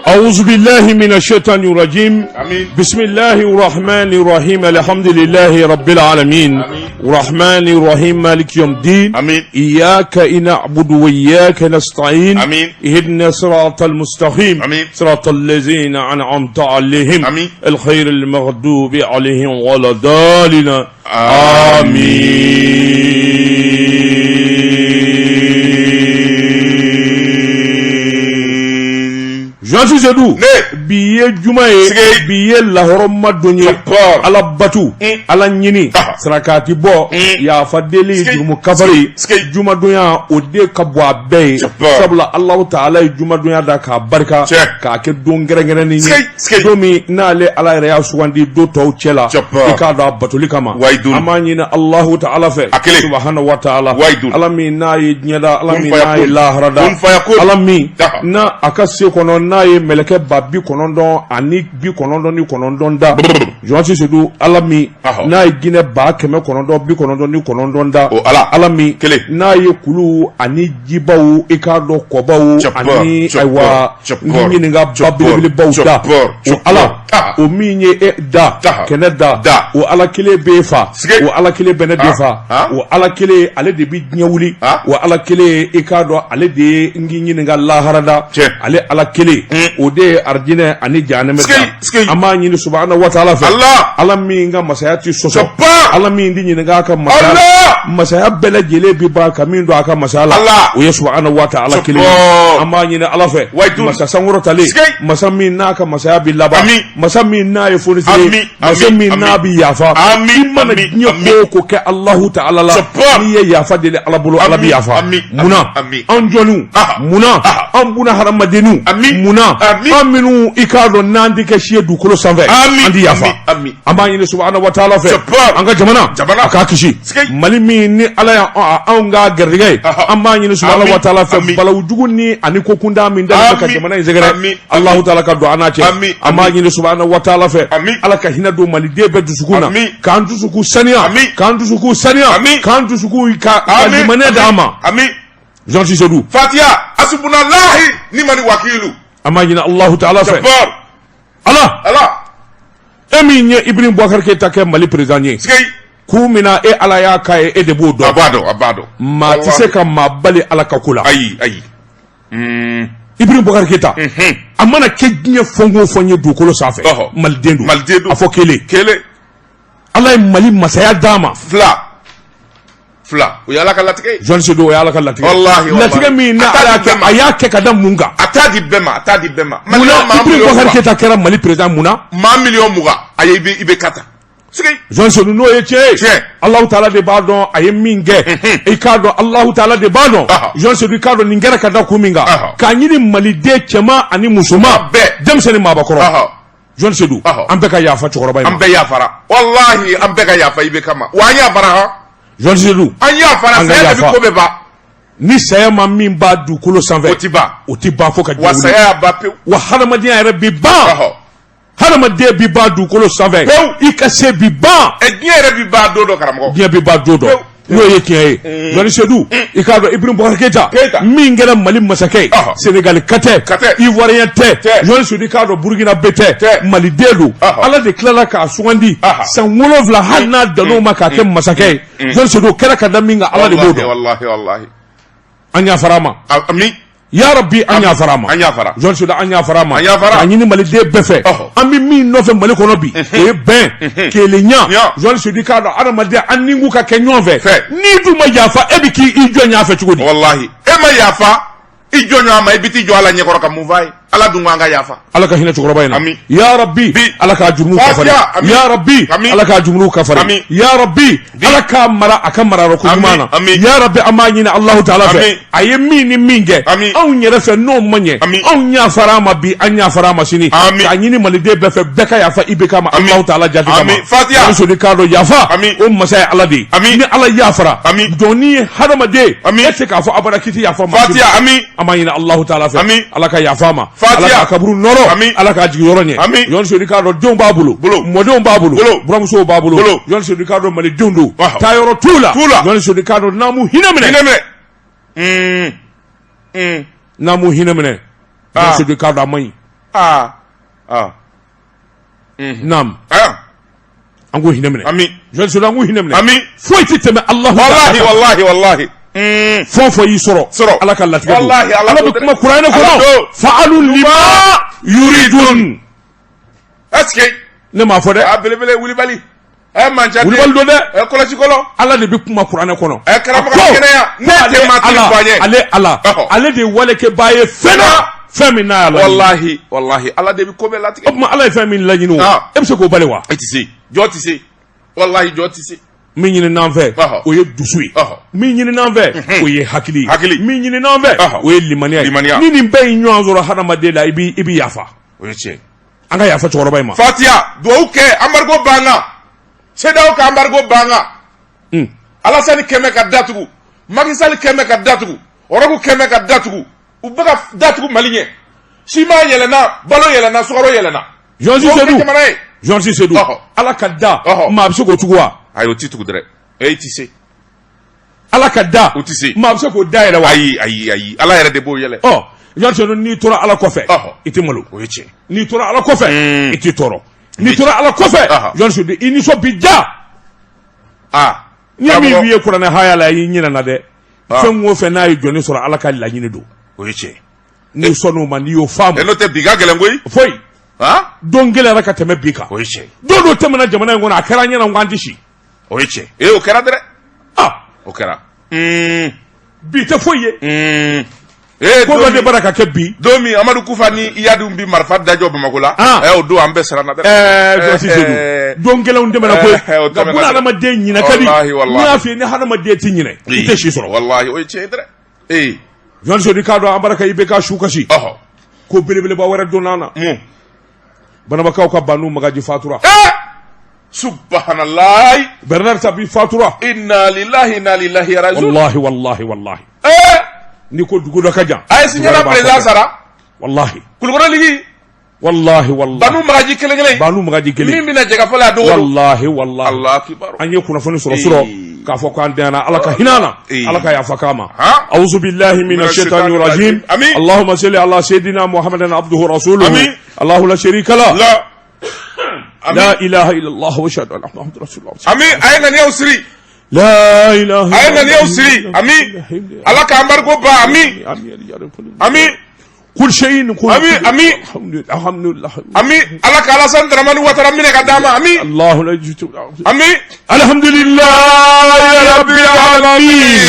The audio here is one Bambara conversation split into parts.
أعوذ بالله من الشيطان الرجيم آمين. بسم الله الرحمن الرحيم الحمد لله رب العالمين آمين. الرحمن الرحيم مالك يوم الدين آمين. إياك نعبد وإياك نستعين آمين. اهدنا صراط المستقيم آمين. صراط الذين أنعمت عليهم آمين. الخير المغضوب عليهم ولا الضالين آمين Journaliste Seydou Ne. bi ye juma ye Sigi. bi ye lahɔrɔma don ye Jabbar. ala batu ala ɲini Aha. sarakati bɔ yafa deli Sigi. jurumu kafari Sigi. jumadonya o de ka bon a bɛɛ ye Jabbar. sabula Alahu taala ye jumadonya da k'a barika Tiɲɛ. k'a kɛ don kɛrɛnkɛrɛnnen ye Sigi. Sigi. don min n'ale ala yɛrɛ y'a sugandi don tɔw cɛ la Jabbar. i k'a dɔn a batoli kama Wahidun. an b'a ɲini Alahu taala fɛ A kelen. subahana wa taala Wahidun. ala min n'a ye diɲɛ da ala Kun min n'a ye fayakun. lahara da Kun fayakun. ala min Aha. n'a a ka se kɔnɔ n'a ye mɛlɛkɛ 999 da Journaliste Seydou ala min Ahɔ. n'a ye jinɛ 999 da O Ala. ala min Kelen. n'a ye kulu ani jibaw i k'a dɔn kɔbaw Jabbar, ani Jabbar, ayiwa Jabbar, n ɲininka ba Jabbar, belebelebaw da Jabbar, o Jabbar. ala Ah. o min ye e da Aha. kɛnɛ da Da. o ala kelen b'e fa Sigi. o ala kelen bɛ ne de Ah. fa Ah. o ala kelen ale de bɛ diɲɛ wuli Ah. o ala kelen i k'a dɔn ale de ye n k'i ɲininka lahara da Tiɲɛ. ale ala kelen o de ye arijinɛ ani jahanɛmɛ Sigi, sigi. da an b'a ɲini subahana wa taala fɛ Allah. ala min ka masaya ti sɔsɔ Jabbar. ala min ti ɲininka a ka masaya Allah. masaya bɛɛ lajɛlen bi ban ka min don a ka masaya la Allah. o ye subahana wa taala kelen ye Jabbar. an b'a ɲini ala fɛ Wahidun. masa sankɔrɔtalen Sigi. masa min n'a ka masaya bi laban Amin. masa min n'a ye fonisire ye Amin. masa Amin. min n'a Amin. bi yafa Amin. i mana Amin. diɲɛ Amin. ko o ko kɛ Alahu taala la Jabbar. n'i ye yafa deli ala bolo ala bi Amin. yafa Amin. munna Amin. an jɔnniw Aha. munna Aha. an buna hadamadenninw Amin. munna Amin. an minnu i k'a dɔn n'an tɛ kɛ si ye dugukolo sanfɛ Amin. an ti yafa Amin. Amin. an b'a ɲini subahana wa taala fɛ Jabbar. an ka jamana Jamana. a k'a kisi Sigi. mali min ni ala ya anw ka garijɛgɛ ye Aha. an b'a ɲini subahana Amin. wa taala fɛ Amin. balawu jugu ni ani ko kuntan min dalen bɛ ka Amin. jamana in sɛgɛrɛ Amin. Alahu taala ka don an n'a cɛ Amin. an b'a ɲini subahana wa taala fɛ Amin. ala ka hinɛ don maliden bɛɛ dusukun na Amin. k'an dusukun saniya Amin. k'an dusukun saniya Amin. k'an dusukun ka Amin. limaniya d'an ma Amin. Jean Seydou Fatiha. Asubunalahi. Nimani wakilu. an b'a ɲini Alahu taala fɛ Jabbar. ala Ala. e min ye Ibrahim Boubacar Keita kɛ Mali président ye Sigi. kun min na e ala y'a k'a ye e de b'o A dɔn b'a dɔn. A b'a dɔn. maa tɛ se ka maa bali ala ka ko la Ayi. Ayi. Ibrahim Boubacar Keita a mana kɛ diɲɛ fɛn o fɛn ye dugukolo sanfɛ Ɔhɔ. maliden don Maliden don. a fɔ kelen Kelen. ala ye Mali masaya d'a ma Fila. Fila. O ye Ala ka latigɛ ye. Jean Seydou o ye ala ka latigɛ Walahi, walahi. latigɛ min na A t'a ala y'a di kɛ bɛɛ ma. a y'a kɛ ka da mun kan A t'a di bɛɛ ma. A t'a di bɛɛ ma. munna Maliyɛn maa Ibrahim miliyɔn Boubacar mugan. Keita kɛra Mali président munna Maa 20 miliyɔn. Ayi i bɛ ka ta. Sigi. Jean Seydou n'o ye tiɲɛ ye Tiɲɛ. Alahu taala de b'a dɔn a ye min kɛ i k'a dɔn Alahu taala de b'a dɔn Aha. Jean Seydou i k'a dɔn nin kɛra ka da kun min kan Aha. k'a ɲini maliden cɛman ani musoman Bɛɛ. denmisɛnnin maabakɔrɔ Ɔhɔ. Jean Seydou Aha. an bɛɛ ka yafa cɛkɔrɔba in An ma bɛɛ yafara. Walahi an bɛɛ ka yafa i bɛ kama. Wa an yafara han. Jean Seydou An yafara An ka saya de yafa. bɛ ko bɛɛ ban. ni saya ma min b'a dugukolo sanfɛ O ti ban. o ti ban fo ka diɲɛ Wa wuli saya y'a ban pewu. wa hadamadenya yɛrɛ bi ban Ɔhɔ. hadamaden bi ban dugukolo sanfɛ Pewu. i ka se bi ban Ɛ diɲɛ yɛrɛ bi ban don dɔ karamɔgɔ. diɲɛ bi ban don dɔ Pewu. n'o ye tiɲɛ ye Johnny Seydou i k'a dɔn Ibrahim Boubacar Keita Keita. min kɛra Mali masakɛ ye Ɔhɔ. Sénégal ka tɛ Ka tɛ. Ivoirien tɛ Tɛ. Johnny Seydou i k'a dɔn Burkina bɛ tɛ Tɛ. Maliden don Ɔhɔ. Ala de tilala k'a sugandi Ɔhɔ. san 7 hali n'a dan'o ma k'a kɛ masakɛ ye Johnny Seydou o kɛra ka da min kan Ala de b'o dɔn Walahi walahi. an yafara a ma Ami. ya Rabbi an yafara a ma An yafara. Johnny Seydou an yafara a ma An yafara. k'a ɲini maliden bɛɛ fɛ Ɔhɔ. an bɛ min nɔfɛ Mali kɔnɔ bi o ye bɛn kelenya Ɲa. Johnny Seydou i k'a dɔn adamaden an ni ka kɛ ɲɔgɔn fɛ Fɛ. n'i dun ma yafa e bɛ k'i jɔ ɲɛ fɛ cogo di Walahi. E ma yafa. I jɔ ɲɔgɔn ma i bɛ t'i jɔ Ala ɲɛkɔrɔ ka mun f'a ye. Ala dun ko an ka yafa. Ala ka hinɛ cɛkɔrɔba in na Ami. ya Rabbi Bi. Ala k'a jurumu kafari Fatiha, ami. ya Rabbi Ami. Ala k'a jurumu kafari Ami. ya Rabbi Ala k'a mara a ka mara yɔrɔ ko Ami, ɲuman na ami. ya Rabbi an b'a ɲini Alahu taala fɛ Ami. a ye min ni min kɛ Ami. anw yɛrɛ fɛ n'o ma ɲɛ Ami. anw yafara a ma bi an yafara a ma sini Ami. k'a ɲini maliden bɛɛ fɛ bɛɛ ka yafa IBK ma Ami. Alahu taala jati kama Ami. Fatiha. Johnny Seydou k'a dɔn yafa Ami. o masa ye Ala de ye Ami. ni Ala yafara Ami. donc ni ye hadamaden Ami. e tɛ se k'a fɔ abada k'i tɛ yafa maa si ma. Fatiha ami. an b'a ɲini Alahu taala fɛ Ami. Ala ka yafa a ma Fatiha. Ala k'a kaburu nɔrɔ Ami. Ala k'a jigi yɔrɔ ɲɛ Ami. Johnny Seydou k'a dɔn denw b'a bolo Bolo. mɔdenw b'a bolo Bolo. buramusow b'a bolo Bolo. Johnny Seydou k'a dɔn malidenw don Ɔhɔ. taayɔrɔ t'u la T'u la. Johnny Seydou k'a dɔn n'an m'u hinɛ minɛ Hinɛ minɛ. Un. Un. n'an m'u hinɛ minɛ Johnny Ah. Seydou k'a dɔn a man ɲi Aa aa. Naam. Ah. An k'u hinɛ minɛ. Ami. Joël Seydou, an k'u hinɛ minɛ. Ami. Foyi tɛ tɛmɛ Alahu Wallahi wallahi wallahi. Fɛn o fɛn y'i sɔrɔ. Sɔrɔ. Ala ka latigɛ don. Wallahi, Ala Ala don bɛ dɛ. kuma kuranɛ Ala kɔnɔ. don. Fa'alu lima yuridun. Est-ce que Ne m'a fɔ dɛ. a belebele wulibali. Ɛ manca den. Wulibali don dɛ. Ɛ kɔlɔsi kɔlɔ. Ala de bɛ kuma kuranɛ kɔnɔ. Ɛ karamɔgɔ A ko, kɛnɛya. Ne ko ale tɛ maa kelen Ala, fɔ an ye. Ale Ala. Ɔhɔ. Ale de ye walekɛbaa ye fɛn na. Fɛn min n'a y'a laɲini. Wallahi wallahi Ala de bɛ ko bɛɛ latigɛ. O tuma Ala ye fɛn min laɲini o. Ah. E bɛ se k'o bali wa? E tɛ se. Jɔn tɛ se. Wallahi jɔn tɛ se. Min ɲini n'an fɛ Ɔhɔ. o ye dusu ye. Ɔhɔ. Min ɲini n'an fɛ o ye hakili ye. Hakili. Min ɲini n'an fɛ Ɔhɔ. o ye limaniya ye. Limaniya. Ni nin bɛɛ ye ɲɔgɔn sɔrɔ hadamaden la i b'i yafa. O ye tiɲɛ. An ka yafa cɛkɔrɔba in ma. Fatiya duwawu kɛ embargo ban kan. CEDEAO ka embargo ban kan. Alassane kɛmɛ ka datugu. Macky Sall kɛmɛ ka datugu. Ɔrɔbu kɛmɛ ka datugu. U bɛ ka datugu Mali ɲɛ. Siman yɛlɛnna, balo yɛlɛnna, sukaro yɛlɛnna. Georges Duwawu kɛ Seydou. jamana ye. Georges Seydou. Ɔhɔ. Ala ka da. Ɔhɔ. Maa bɛ se k'o tugu wa? Ayi o ti tugu dɛ. E ti se. Ala ka da. O ti se. Maa bɛ se k'o da yɛlɛ wa? Ayi ayi ayi Ala yɛrɛ de b'o yɛlɛ. Ɔ Georges Seydou, n'i tora Ala kɔfɛ. Ɔhɔ. I tɛ malo. O ye tiɲɛ. N'i tora Ala kɔfɛ. I tɛ tɔɔrɔ. N'i tora Ala kɔfɛ. Ɔhɔ. Georges Seydou, i nisɔn bi ja. Aa. N ye min f'i ye kuranɛ haya la i ɲinɛna dɛ. Ah. Fɛn o fɛn n'a ye jɔnni sɔrɔ Ala ka laɲini don. O ye tiɲɛ. N'i sɔnn'o ma n'i y'o faamu. N'o tɛ bi ka gɛlɛn koyi. Foyi. Han? Don gɛlɛyara ka tɛmɛ bi kan. O ye tiɲɛ. Don dɔ tɛmɛna jamana in kɔnɔ a kɛra an ɲɛna ko an tɛ si. O ye tiɲɛ. Ee o kɛra dɛ. Ah. O kɛra. Bi tɛ foyi ye. Ee Ko dɔ de bara ka kɛ bi. Don min Amadu Kufa ni Iyadu bi marifa dajɔ Bamakɔ la. Ah. Ɛ o don an bɛɛ siranna dɛ. Ɛɛ Georges Seydou. Don gɛlɛnw tɛmɛna koyi. O Nka tɛmɛna buna dɛ. hadamaden ɲinɛ ka di. Walahi, walahi. N y'a f'i ye ni hadamaden tɛ ɲinɛ i tɛ si sɔrɔ. Walahi o ye tiɲɛ ye dɛ. Ee. Georges Seydou k'a dɔn an bara ka IBK su kasi. Ɔhɔ. Ko belebeleba wɛrɛ donna an na. Mun. Banabakaw ka Banu Magaji fatura. Ee. Subahanallahi. Bernard Tapie fatura. Inna lillahi inna ilaihi rajiun. Wallahi wallahi wallahi. Ee. N'i ko dugu dɔ ka jan. A ye siɲɛna président sara. Wallahi. Kulukɔrɔ ligi. Wallahi wallahi. Banu Magaji kelen kelen. Banu Magaji kelen. Min bɛna jɛ ka fɔ la a dogo. Wallahi wallahi. Allahu akibaru. An ye kunnafoni sɔrɔ surɔ k'a fɔ k'an dɛnna Ala ka hinɛ an na. Ala ka yafa k'an ma. Han. Awuzu billahi mina shaitani rajim. Amin. Allahumma salli ala sayyidina Muhammadin abduhu rasuluhu. Amin. Allahu la sharika la. La. Amin. La ilaha illallah wa ashhadu anna Muhammadan rasulullah. Ami a ye ŋaniyaw siri. La ilaha A ye ŋaniyaw siri. Ami. Ala ka embargo ban. Ami. Ami. Kul shay'in kul. Ami, ami. Alhamdulillah. Alhamdulillah. Ami. Ala ka Alassane Dramane Ouattara minɛ ka d'an ma. Ami. Allahu la yutu. Ami. Alhamdulillah rabbil alamin.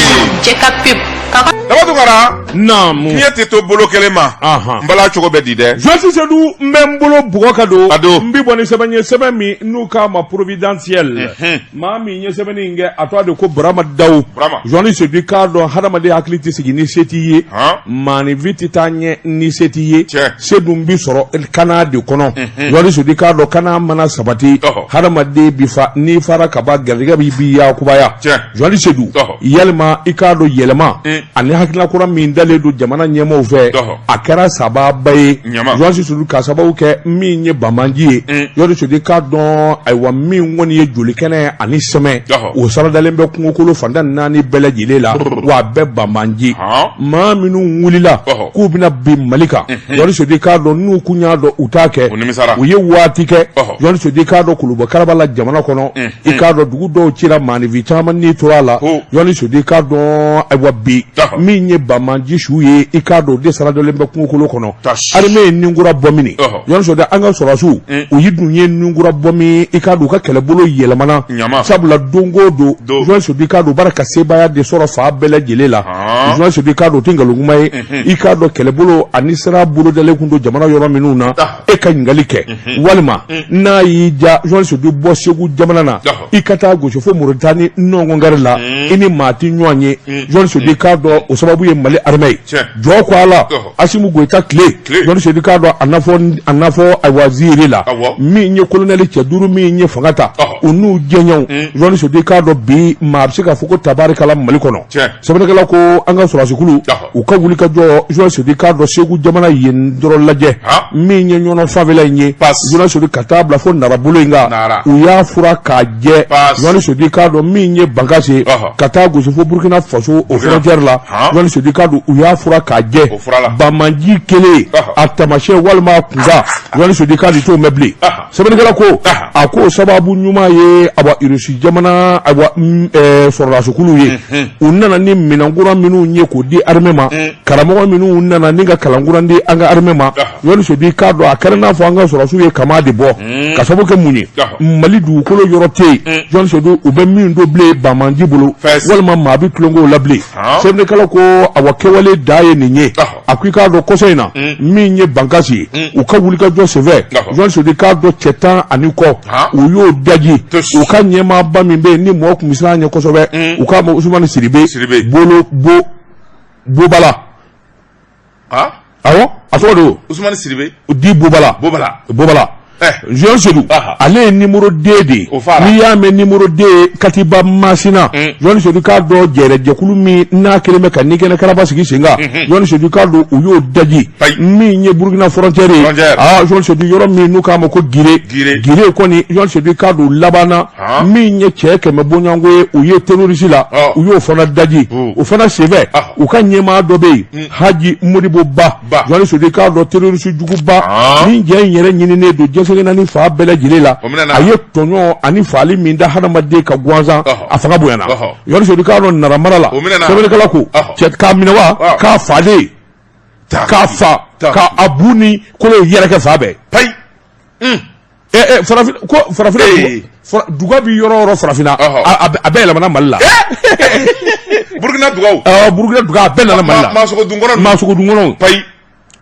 Cɛ ka pub ka Daba Tunkara. Naamu. Fiɲɛ tɛ to bolo kelen ma. Ahan. N bala cogo bɛ di dɛ. Josi Seydou n bɛ n bolo bugɔ ka don. A don. N bi bɔ ni sɛbɛn ye sɛbɛn min n'u k'a ma providentiel. Maa min ye sɛbɛnni in kɛ a tɔgɔ de ko Burama Dawu. Burama. Josi Seydou k'a dɔn hadamaden hakili tɛ sigi ni se t'i ye. Han. Maaninfin tɛ taa ɲɛ ni se t'i ye. Tiɲɛ. Se dun bi sɔrɔ kana de kɔnɔ. Josi Seydou k'a dɔn kana mana sabati. Ɔhɔ. Hadamaden bi fa n'i fara ka ban garijɛgɛ b'i bi yakubaya. Tiɲɛ. Josi Seydou. Ɔhɔ. Yalima i k'a dɔn yɛlɛma. Ani hakilina kura min dalen don jamana ɲɛmaaw fɛ. Ɔhɔ. A kɛra sababa ye. Ɲama. Josi Seydou k'a sababu kɛ min ye banbaanci ye. Josi Seydou k'a dɔn ayiwa min kɔni ye joli kɛnɛ ani sɛmɛ. Ɔhɔ. O saradalen bɛ kungokolo fan tan ni naani bɛɛ lajɛlen la. Wa a bɛɛ banbaanci. Han. Maa minnu wulila. Ɔhɔ. K'u bɛna bin Mali kan. Josi Seydou k'a dɔn n'u kun y'a dɔn u t'a kɛ. U nimisara. U ye waati kɛ. Ɔhɔ. Josi Seydou k'a dɔn kulubɔ karaba la jamana kɔnɔ. I k'a dɔn dugu dɔw cira maaninfin caman ni tora a la. Ho. Josi Seydou k'a dɔn ayiwa bi. Ɔhɔ. Min ye banbaanci su ye i k'a dɔn o de saradalen bɛ kungokolo kɔnɔ. Tas. Armée ye ninkura bɔ min. Ɔhɔ. Josi Seydou an ka sɔrɔdasiw. U yi dun ye ninkura bɔ min i k'a dɔn u ka kɛlɛbolo yɛlɛmana. Ɲama. Sabula don o don. Don. Josi Seydou k'a dɔn u b'ara ka sebaaya de sɔrɔ fan bɛɛ lajɛlen la. Han. Josi Seydou k'a dɔn o tɛ nkalon kuma ye. I k'a dɔn kɛlɛbolo ani sira bolodalen kun don jamana yɔrɔ minnu na. Ah. E ka ɲininkali kɛ. Walima n'a y'i ja Josi Seydou bɔ Segu jamana na. Ɔhɔ. I ka taa gosi fo Moritani nɔngɔnkari la. I ni maa tɛ ɲɔgɔn ye. Josi Seydou k'a dɔn o sababu ye Mali armée ye. Tiɲɛ. Jɔ ko a la. Ɔhɔ. Asimu Goyita tile. Tile. Josi Seydou k'a dɔn a n'a fɔ ayiwa Ziyere la. Awɔ. Min ye kolonɛli cɛ duuru min ye fanga ta. Ɔhɔ. U n'u jɛɲɔgɔnw. Josi Seydou k'a dɔn bi maa bɛ se k'a fɔ ko tabarikala Mali kɔnɔ. Tiɲɛ. Sɛbɛnnikɛla ko an ka sɔrɔdasikulu. Ɔhɔ. U ka wuli ka jɔ Josi Seydou k'a dɔn Segu jamana yen dɔrɔn lajɛ. Han. Min ye Ɲɔnɔ fanfɛla in ye. Pas. Josi Seydou ka taa bila fo Narabolo in kan. Nara. U y'a fura k'a jɛ. Pas. Josi Seydou k'a dɔn min ye Bankase. Ɔhɔ. Ka taa gosi fo Burukina Faso o frontière la. Han. Jɔnni Sedu k'a dɔn u y'a fura k'a jɛ banbaanci kelen a taamasiyɛn walima a kunkan Jɔnni Sedu k'a dɔn i t'o mɛn bilen sɛbɛnnikɛla ko a ko sababu ɲuman ye awa Irisi jamana awa sɔrɔdasikulu ye u nana ni minɛnkura minnu ye k'o di armée ma karamɔgɔ minnu nana ni ka kalankura di an ka armée ma Jɔnni Sedu k'a dɔn a kɛra n'a fɔ an ka sɔrɔdasiw ye kaman de bɔ ka sababu kɛ mun ye Mali dugukolo yɔrɔ tɛ yen Jɔnni Sedu u bɛ min don bilen banbaanci bolo walima maa bɛ tulonkɛ o la bilen sɛbɛnnikɛla ko awa kɛwale dan ye nin ye a ko i k'a dɔn kɔsa in na min ye Bankasi ye u ka wulikajɔ senfɛ Jɔnni Sedu k'a dɔn cɛ tan ani kɔ u y'o daji u ka ɲɛmaaba min bɛ yen ni mɔgɔ tun bɛ siran a ɲɛ kosɛbɛ u k'a ma Usumani Sidibe bolo Bobala awɔ a tɔgɔ don Usumani Sidibe dit Bobala Bobala Bobala Jɔn Sedu ale ye numéro 2 de ye n'i y'a mɛn numéro 2 katiba Masina Jɔn Sedu k'a dɔn jɛrɛjɛkulu min n'a kɛlen bɛ ka Nikɛnɛ Karaba sigi sen kan Jɔn Sedu k'a dɔn u y'o daji min ye Burukina frontière ye aa Jɔn Sedu yɔrɔ min n'u k'a ma ko Gire Gire kɔni Jɔn Sedu k'a dɔn labanna min ye cɛ 100 bɔɲɔgɔnko ye u ye terroriste la u y'o fana daji o fana senfɛ u ka ɲɛmaa dɔ bɛ yen Haji Modibo Ba Jɔnni Sedu k'a dɔn terroriste juguba nin jɛ in yɛrɛ ɲininen don diɲɛ seleke naani fan bɛɛ lajɛlen la a ye tɔɲɔ ani faali min da hadamaden kan gansan a fanga bonyana Jɔnni Sedu k'a dɔn Nara mara la sɛbɛnnikɛla ko cɛ k'a minɛ wa k'a faden k'a fa k'a bu ni kolo yɛrɛkɛ fan bɛɛ farafin ko farafin duga bɛ yɔrɔ o yɔrɔ farafinna a bɛɛ yɛlɛmana Mali la Burukina dugaw Burukina duga a bɛɛ nana Mali la maasogodunkɔnɔ maasogodunkɔnɔw payi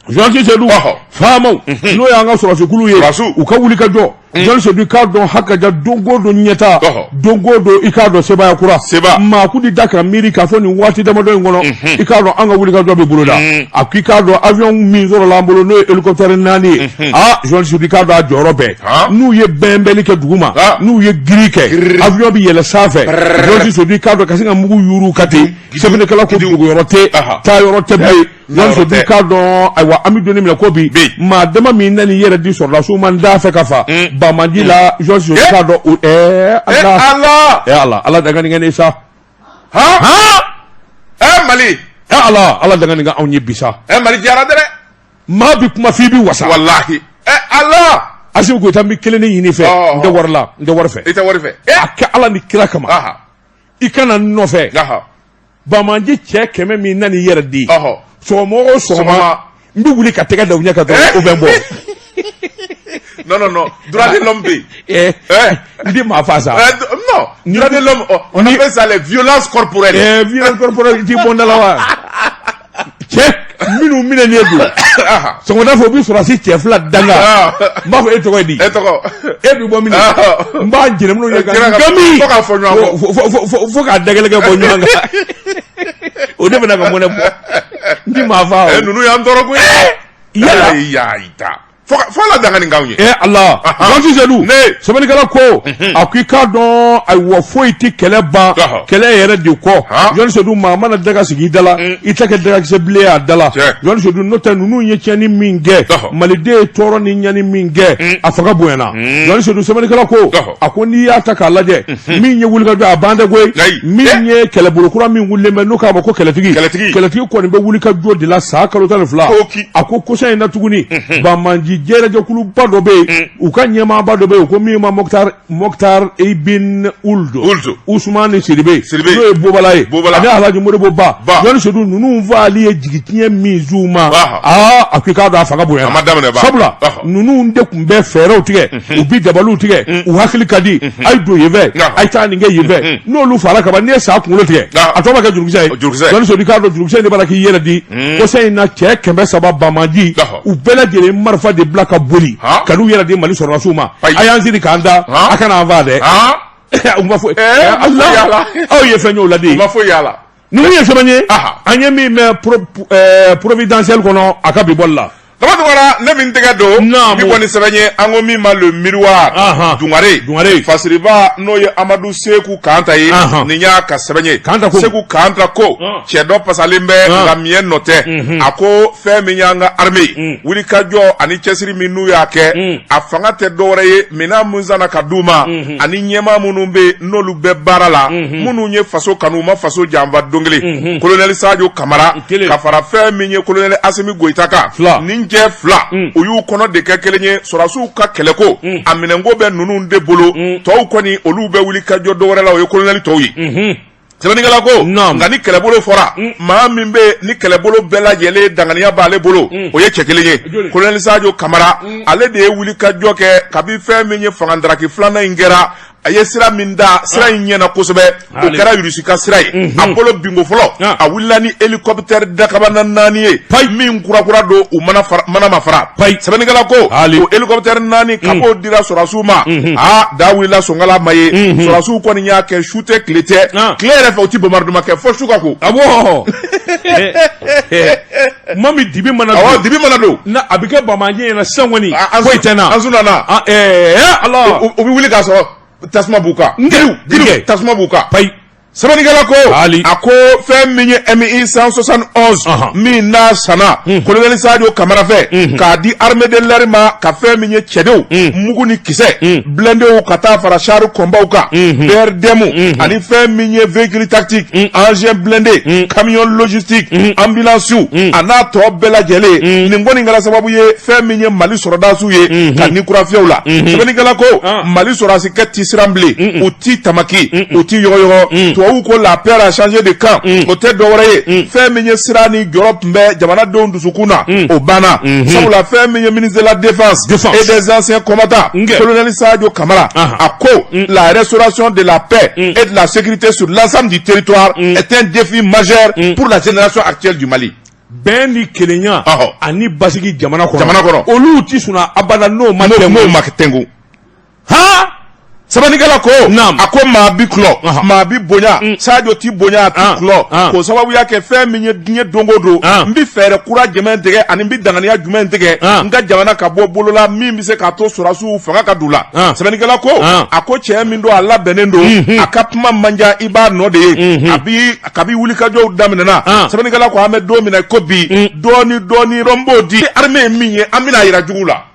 Jɔnni Sedu faamaw n'o y'an ka sɔrɔdasikulu ye u ka wuli ka jɔ Jɔnni Sedu k'a dɔn hakaja don o don ɲɛtaa don o don i k'a dɔn sebaaya kura seba maa kun ti da ka miiri k'a fɔ nin waati damadɔ in kɔnɔ i k'a dɔn an ka wuli ka jɔ bɛ bolo da a ko i k'a dɔn avion min sɔrɔla an bolo n'o ye hélicoptère 4 ye aa Jɔnni Sedu k'a dɔn a jɔyɔrɔ bɛɛ n'u ye bɛnbɛnli kɛ duguma n'u ye giri kɛ avion bɛ yɛlɛ sanfɛ Jɔnni Sedu k'a dɔn ka se ka mugu yuru ka ten sɛbɛnnikɛla ko dogoyɔrɔ tɛ taayɔrɔ tɛ bilen Jɔnni Sedu k'a dɔn ayiwa an bɛ don min na ko bi maa dama min nan'i yɛrɛ di sɔrɔdasiw ma n t'a fɛ ka fa banbaanci la Jɔnni Sedu k'a dɔn o ala ala ala danga nin kɛ ne sa Mali ala ala danga nin kɛ anw ye bi sa Mali diyara dɛ maa bɛ kuma f'i bɛ wasa walahi ala Asimi Goyita n bɛ kelen de ɲini i fɛ n tɛ wari la n tɛ wari fɛ i tɛ wari fɛ a kɛ ala ni kira kama i ka na n nɔfɛ banbaanci cɛ 100 min nan'i yɛrɛ di sɔgɔma o sɔgɔma n bɛ wuli ka tɛgɛ da u ɲɛ kan dɔrɔn o bɛ n bɔ non non non droit de l'homme bɛ yen n tɛ maa fa sa non droit de l'homme on appelle ça les violences corporelles violence corporelle i t'i bɔ n da la wa cɛ minnu minɛnen don sɔgɔmada fɛ u bɛ sɔrɔdasi cɛ 2 danga n b'a fɔ e tɔgɔ ye di e tɔgɔ e bɛ bɔ min n b'a jɛnɛ minnu ye ka gami fo k'a fɔ ɲɔgɔn kɔ fo k'a dɛgɛlɛkɛ bɔ ɲɔgɔn kan o de bɛna ka mɔnɛ bɔ n ti maa fa o ninnu y'an tɔɔrɔ koyi yala yayi fo ala danga nin k'anw ye eh ala Jɔnsi Sedu sɛbɛnnikɛla ko a ko i k'a dɔn ayiwa foyi tɛ kɛlɛ ban kɛlɛ yɛrɛ de kɔ Jɔnsi Sedu maa mana daga sigi i da la i tɛ kɛ dagakisɛ bilen a da la Jɔnsi Sedu n'o tɛ ninnu ye tiɲɛni min kɛ maliden ye tɔɔrɔ ni ɲani min kɛ a fanga bonyana Jɔnsi Sedu sɛbɛnnikɛla ko a ko n'i y'a ta k'a lajɛ min ye wulikajɔ a ban tɛ koyi min ye kɛlɛbolo kura min wulilen bɛ n'u k'a ma ko kɛlɛtigi kɛlɛtigi kɔni bɛ wulikajɔ de la san kalo 12 a ko kɔsa in na tuguni banbaanci jɛrɛjɛkuluba dɔ bɛ yen u ka ɲɛmaaba dɔ bɛ yen ko min ma Mɔkitar Ibn Ould Usumani Sidibe n'o ye Bobala ye ani Alhaji Modibo Ba Jɔnni Sedu ninnu faali ye jigitiɲɛ min z'u ma aa a ko i k'a dɔn a fanga bonyana sabula ninnu de tun bɛ fɛɛrɛw tigɛ u bɛ dabaliw tigɛ u hakili ka di a ye don yen fɛ a ye taa nin kɛ yen fɛ n'olu faara kaban n'i ye sa kunkolo tigɛ a tɔ bɛ kɛ jurukisɛ ye Jɔnni Sedu k'a dɔn jurukisɛ in de b'a la k'i yɛrɛ di kɔsa in na cɛ 300 banbaanci u bɛɛ lajɛlen marifa de bila ka boli ka n'u yɛrɛ di Mali sɔrɔdasiw ma a y'an siri k'an da a kana an faa dɛ u ma foyi aw ye fɛn y'o la de u ma foyi y'a la ninnu ye sɛbɛn ye an ye min mɛn Providentiel kɔnɔ a ka bi bɔli la. Dama Tunkara, ne bɛ n tɛgɛ don Naamu. ni bɔ ni sɛbɛn ye, an ko min ma Le Miroir. Dungare. Dungare. Fasiriba, n'o ye Amadu Seku Kanta ye, nin y'a ka sɛbɛn ye. Kanta ko. Seku Kanta ko cɛ dɔ pasalen bɛ, nka miɲɛ nɔ tɛ. A ko fɛn min y'an ka armée ye, wulikajɔ ani cɛsiri min n'u y'a kɛ, a fanga tɛ dɔwɛrɛ ye, minɛn mun sanna ka d'u ma ani ɲɛmaa minnu bɛ yen n'olu bɛ baara la, minnu ye faso kanu, u ma faso janfa don kelen. Colonel Sadio Kamara Kelen. ka fara fɛn min ye colonel Asimi Goyita kan, Fila. nin cɛ fila, u y'u kɔnɔ de kɛ kelen ye. Sɔrɔdasiw ka kɛlɛko a minɛnko bɛ ninnu de bolo. Tɔw kɔni, olu bɛ wuli ka jɔ dɔwɛrɛ la, o ye colonel tɔw ye. Sɛbɛnnikɛla ko nka ni kɛlɛbolo fɔra, maa min bɛ ni kɛlɛbolo bɛɛ lajɛlen danganiya b'ale bolo, o ye cɛ kelen ye, colonel Sadio Kamara. Ale de ye wuli ka jɔ kɛ kabi fɛn min ye fangadaraki filanan in kɛra. A ye sira min da, sira in ɲɛna kosɛbɛ, o kɛra Irisi ka sira ye. A bolo binko fɔlɔ, a wulila ni hélicoptère dakabana 4 ye min kurakura don, u mana ma fara. Sɛbɛnnikɛla ko o hélicoptère 4, kab'o dira sɔrɔdasiw ma, aa, da wulila sonkala ma ye. Sɔrɔdasiw kɔni y'a kɛ su tɛ, tile tɛ. Tile yɛrɛ fɛ, u ti bombardement kɛ fo su ka ko. Awɔ, ma min dibi mana Awɔ, dibi mana don. Na a bɛ kɛ bamaji ɲɛna sisan kɔni, foyi tɛ n na. An sunana. Ala. U bɛ wuli k'a sɔrɔ tasuma b'u kan. Giriw giriw, tasuma b'u kan. Payi. Sɛbɛnnikɛla ko a ko fɛn min ye MI 171 min n'a sanna colonel Sadio Kamara fɛ k'a di armée de l'air ma, ka fɛn min ye cɛdenw, mugu ni kisɛ, blindéw, ka taa fara char combat kan, BRDM, ani fɛn min ye véhicule tactique, engin blindé, camion logistique, ambulance, a n'a tɔ bɛɛ lajɛlen, nin kɔni kɛra sababu ye fɛn min ye Mali sɔrɔdasiw ye ka ni kura fiyɛw la. Sɛbɛnnikɛla ko Mali sɔrɔdasikɛ ti siran bilen, u ti tamaki, u ti yɔgɔyɔgɔ. Tubabuw ko la peur a changé de camp. O tɛ dɔwɛrɛ ye, fɛn min ye sira ni jɔrɔ tun bɛ jamanadenw dusukun na, o banna, sabula fɛn min ye ministre de la Défense et des Anciens Combattants, colonel Sadio Kamara, a ko la restauration de la paix et de la sécurité sur l'ensemble du territoire est un défi majeur pour la génération actuelle du Mali. Bɛn ni kelenya ani basigi jamana kɔnɔ. Jamana kɔnɔ. Olu ti sɔn abada n'o ma N'o ma tɛnku. Han. Sɛbɛnnikɛla ko a ko maa bi kulɔ, maa bi bonya, Sadio ti bonya, a ti kulɔ, k'o sababuya kɛ fɛn min ye diɲɛ don o don, n bi fɛɛrɛ kura jumɛn tigɛ ani n bi danganiya jumɛn tigɛ n ka jamana ka bɔ bolo la, min bɛ se k'a to sɔrɔdasiw fanga ka d'u la. Sɛbɛnnikɛla ko a ko cɛ min don, a labɛnnen don, a ka kuma man ca, i b'a nɔ de ye. A bi kabi wulikajɔw daminɛna, sɛbɛnnikɛla ko an bɛ don min na ko bi, dɔɔni dɔɔni n b'o di armée ye min ye, an bɛna yira jugu la.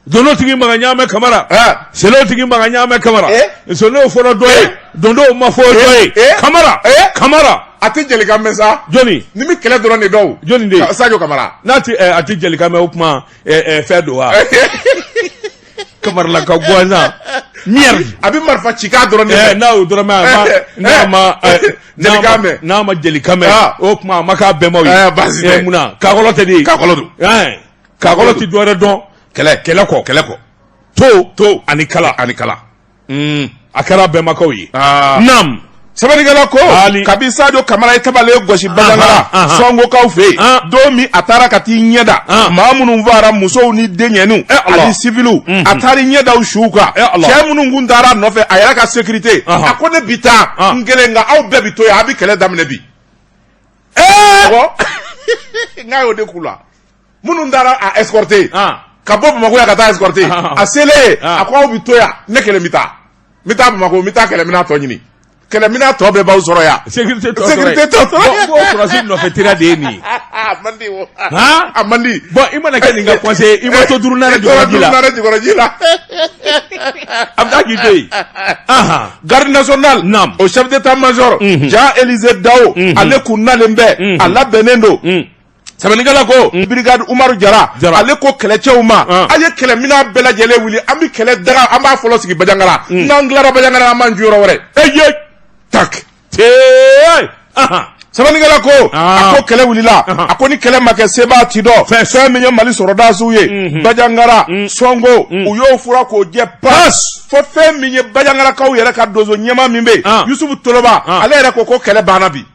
Dono tigi maga ɲaamɛ Kamara, selo tigi maga ɲaamɛ Kamara, sono fɔra dɔ ye, dondow ma fɔ dɔ ye, Kamara Kamara. A tɛ jelikan mɛn sa. Jɔni? Ni mi kɛlɛ dɔrɔn de dɔw. Jɔni de? Sadio Kamara. N'a ti a tɛ jelikan mɛn, o kuma fɛn don wa, Kamarala ka gansan, merde. A bɛ marifa cikan dɔrɔn de mɛn. N'a y'o dɔrɔn mɛn, a ma n'a ma jelikan mɛn. N'a ma jelikan mɛn, o kuma a ma k'a bɛnbaw ye. Baasi tɛ. Munna kakɔlɔ tɛ de ye? Kakɔlɔ don. Kakɔlɔ tɛ dɔwɛrɛ dɔn kɛlɛ kɛlɛ kɔ. Kɛlɛ kɔ. To to ani kala. Ani kala. A kɛra bɛnbakɛw ye. Naam. Sɛbɛnnikɛla ko kabi Sadio Kamara ye tabalen gosi Bandiagara Sɔngokaw fɛ yen, don min a taara ka t'i ɲɛ da maa minnu faara, musow ni denɲɛninw ani siviliw, a taara i ɲɛ da u suw kan. Cɛ minnu kun taara a nɔfɛ, a yɛrɛ ka sécurité, a ko ne bi taa n kelen, nka aw bɛɛ bi to yan, a bi kɛlɛ daminɛ bi. Awɔ, n k'a y'o de k'u la, minnu taara a escorter ka bɔ Bamakɔ yan ka taa escorter. A selen, a ko aw bi to yan, ne kelen bɛ taa, n bɛ taa Bamakɔ, n bɛ taa kɛlɛminɛn tɔ ɲini, kɛlɛminɛn tɔ bɛɛ b'aw sɔrɔ yan. Sécurité tɔ. Sécurité tɔ sɔrɔ yan. Bon, sɔrɔdasi nɔfɛ teriya de ye nin ye. A man di o. A man di. Bon, i mana kɛ nin ka conseiller, i ma to duurunan jukɔrɔ ji la. Duurunan jukɔrɔ ji la. A bɛ taa k'i to yen. Garde nationale. Naam. O chef d'état-major. Jean Élisée Dao. Ale kun nalen bɛ. A labɛnnen don. Sɛbɛnnikɛla ko brigade Umaru Jara, ale ko kɛlɛcɛw ma, an ye kɛlɛminɛn bɛɛ lajɛlen wuli, an bɛ kɛlɛ daga, an b'a fɔlɔ sigi Bandiagara, n'an tilara Bandiagara, an b'an ju yɔrɔ wɛrɛ. E ye. Tak. Tee. Sɛbɛnnikɛla ko a ko kɛlɛ wulila, a ko ni kɛlɛ ma kɛ, sebaa ti dɔn. Fɛn min ye Mali sɔrɔdasiw ye Bandiagara, Sɔngo, u y'o fura k'o jɛ pas, fo fɛn min ye Bandiagarakaw yɛrɛ ka donso ɲɛmaa min bɛ yen, Yusufu Toloba, ale yɛrɛ ko ko kɛlɛ banna bi.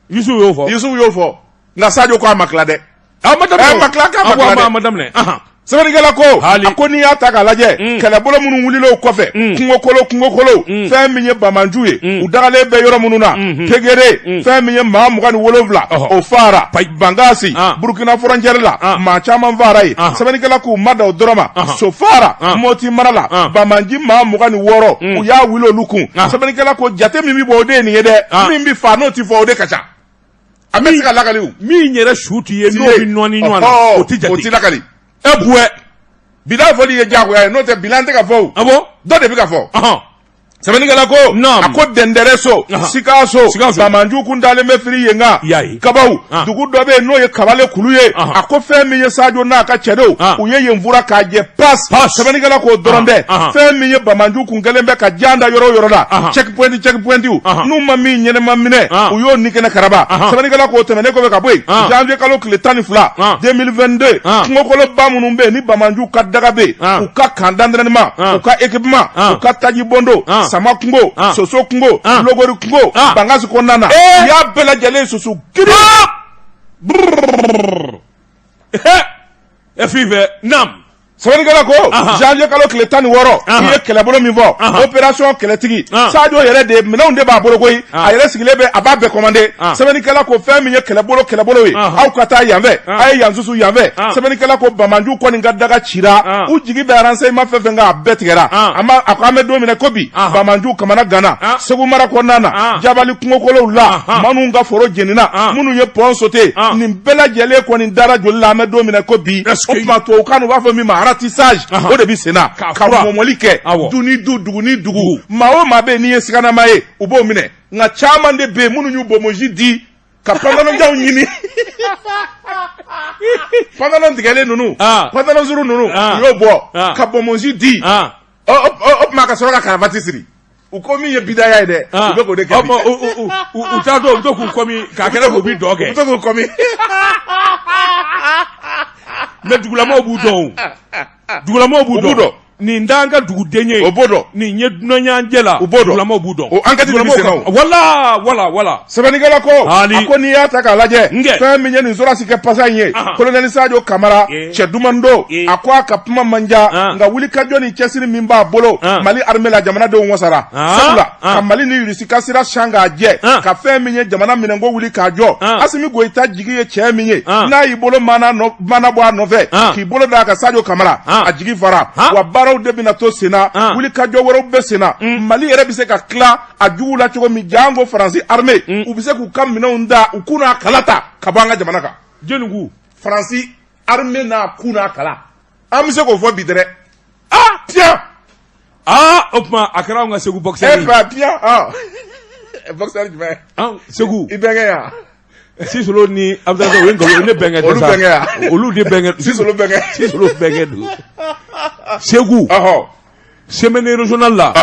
Yusufu y'o fɔ. Yusufu y'o fɔ, nka Sadio ko a ma tila dɛ. A ma daminɛ. A ma tila, k'a ma tila dɛ. A ma daminɛ. Sɛbɛnnikɛla ko Hali. a ko n'i y'a ta k'a lajɛ kɛlɛbolo minnu wulila o kɔfɛ kungokolo kungokolo fɛn min ye bamanju ye u dagalen bɛ yɔrɔ minnu na Tegere fɛn min ye maa 27 o faara Bankasi Ah. Burukina frontière la Ah. maa caman faara yen Ah. sɛbɛnnikɛla k'u ma dan o dɔrɔn ma so faara Moti mara la Ah. bamanji maa 26 u y'a wuli olu kun Ah. sɛbɛnnikɛla ko jate min bɛ bɔ o de ye nin ye dɛ Ah. min bɛ faa n'o tɛ fɔ o de ka ca a bɛ se ka lakali o Min yɛrɛ su t'i ye n'o bɛ nɔɔni ɲɔgɔn na, o tɛ jate. O tɛ lakali. E buwɛ. Bilan fɔli ye diyagoya ye, n'o tɛ bilan tɛ ka fɔ o. Ah bon? Dɔ de bɛ ka fɔ. Sɛbɛnnikɛla ko Naam. a ko Dɛndɛrɛso, Sikaso, Sikaso. Bamanju kun dalen bɛ firi yen kan. I y'a ye. Kabaw, Ah. dugu dɔ bɛ yen n'o ye Kabale kulu ye. A ko fɛn min ye Sajo n'a ka cɛdenw, u ye yen fura k'a jɛ pas. Pas. Sɛbɛnnikɛla k'o dɔrɔn tɛ. Fɛn min ye bamanju kun kɛlen bɛ ka jan da yɔrɔ o yɔrɔ la, check point check point n'u ma min ɲɛnama minɛ, u y'o ni kɛnɛ karaba. Sɛbɛnnikɛla k'o tɛmɛnen kɔfɛ ka bɔ yen, janvier kalo tile 12 2022, kungokoloba minnu bɛ yen ni bamanju ka daga bɛ yen, u ka camp d'entraînement, u ka équipement, u ka taji bɔndo, sama kungo, soso kungo, logori kungo, Bankasi kɔnɔna na, u y'a bɛɛ lajɛlen susu giri. E fifɛ, naam. Sɛbɛnnikɛla ko janvier kalo tile 16, i ye kɛlɛbolo min fɔ, opération kɛlɛtigi, Sadio yɛrɛ de minɛnw de b'a bolo koyi, a yɛrɛ sigilen bɛ, a b'a bɛɛ commandé. Sɛbɛnnikɛla ko fɛn min ye kɛlɛbolo kɛlɛbolo ye, aw ka taa yan fɛ, a ye yan susu yan fɛ. Sɛbɛnnikɛla ko bamanju kɔni ka daga cira, u jigi bɛ renseignement fɛn fɛn kan, a bɛɛ tigɛra. A ma a ko an bɛ don min na ko bi, bamanju kamana ganna Segu mara kɔnɔna na, Jabali kungokolow la, minnu ka foro jenina, minnu ye pont sauté, nin bɛɛ lajɛlen kɔni dara joli la an bɛ don min na ko bi. O tuma tubabukan na u b'a fɔ min ma ratissage, o de bɛ sen na ka mɔmɔli kɛ du ni du, dugu ni dugu. Maa o maa bɛ yen n'i ye siganama ye, u b'o minɛ. Nka caman de bɛ yen minnu y'u bonbonsi di ka pantalon ɲini, pantalon tigɛlen ninnu, pantalon zuru ninnu, u y'o bɔ ka bonbonsi di. O tuma ka sɔrɔ ka karavati siri. U ko min ye bidaya ye dɛ, u bɛ k'o de kɛ. U t'a dɔn, u bɛ to k'u kɔmi k'a kɛra k'u bi dɔ kɛ. U bɛ to k'u kɔmi. Mais dugulamaw b'u dɔn o. Dugulamaw b'u dɔn. Nin t'an ka duguden ye. O b'o dɔn. Nin ye dunan y'an cɛ la. U b'o dɔn. Dugulamaw b'u dɔn. O enquête de bɛ sen na o. Wala wala wala. Sɛbɛnnikɛla ko a ko n'i y'a ta k'a lajɛ, fɛn min ye nin sɔrɔdasi kɛ pasa in ye, colonel Sadio Kamara, cɛ duman don, a ko a ka kuma man ca, nka wulikajɔ ni cɛsiri min b'a bolo Mali armée la, jamanadenw wasara. Sabula ka Mali ni Russie ka sira san k'a jɛ, ka fɛn min ye jamana minɛnko wuli k'a jɔ, Asimi Goyita jigi ye cɛ min ye, n'a y'i bolo mana bɔ a nɔfɛ, k'i bolo d'a kan Sadio Kamara, a jigi fara. Wa baaraw de bɛna to sen na, wulikajɔ wɛrɛw bɛ sen na. Mali yɛrɛ bɛ se ka tila a jugu la cogo min, janko Faransi armée, u bɛ se k'u ka minɛnw da, u k'u n'a kala ta ka bɔ an ka jamana kan. Jɔnni? Faransi armée n'a ku n'a kala, an bɛ se k'o fɔ bi dɛrɛ. Ah tiɲɛ. Aa, o tuma a kɛra anw ka Segu boxeur ye. E fa tiɲɛ, ah boxeur jumɛn? Segu. I bɛnkɛ yan. Sisolo ni Abudulayi, o ye nkalon, ne bɛnkɛ tɛ sa. Olu bɛnkɛ yan. Olu de bɛnkɛ. Sisolo bɛnkɛ. Sisolo bɛnkɛ don. Segu. Semaine régionale là.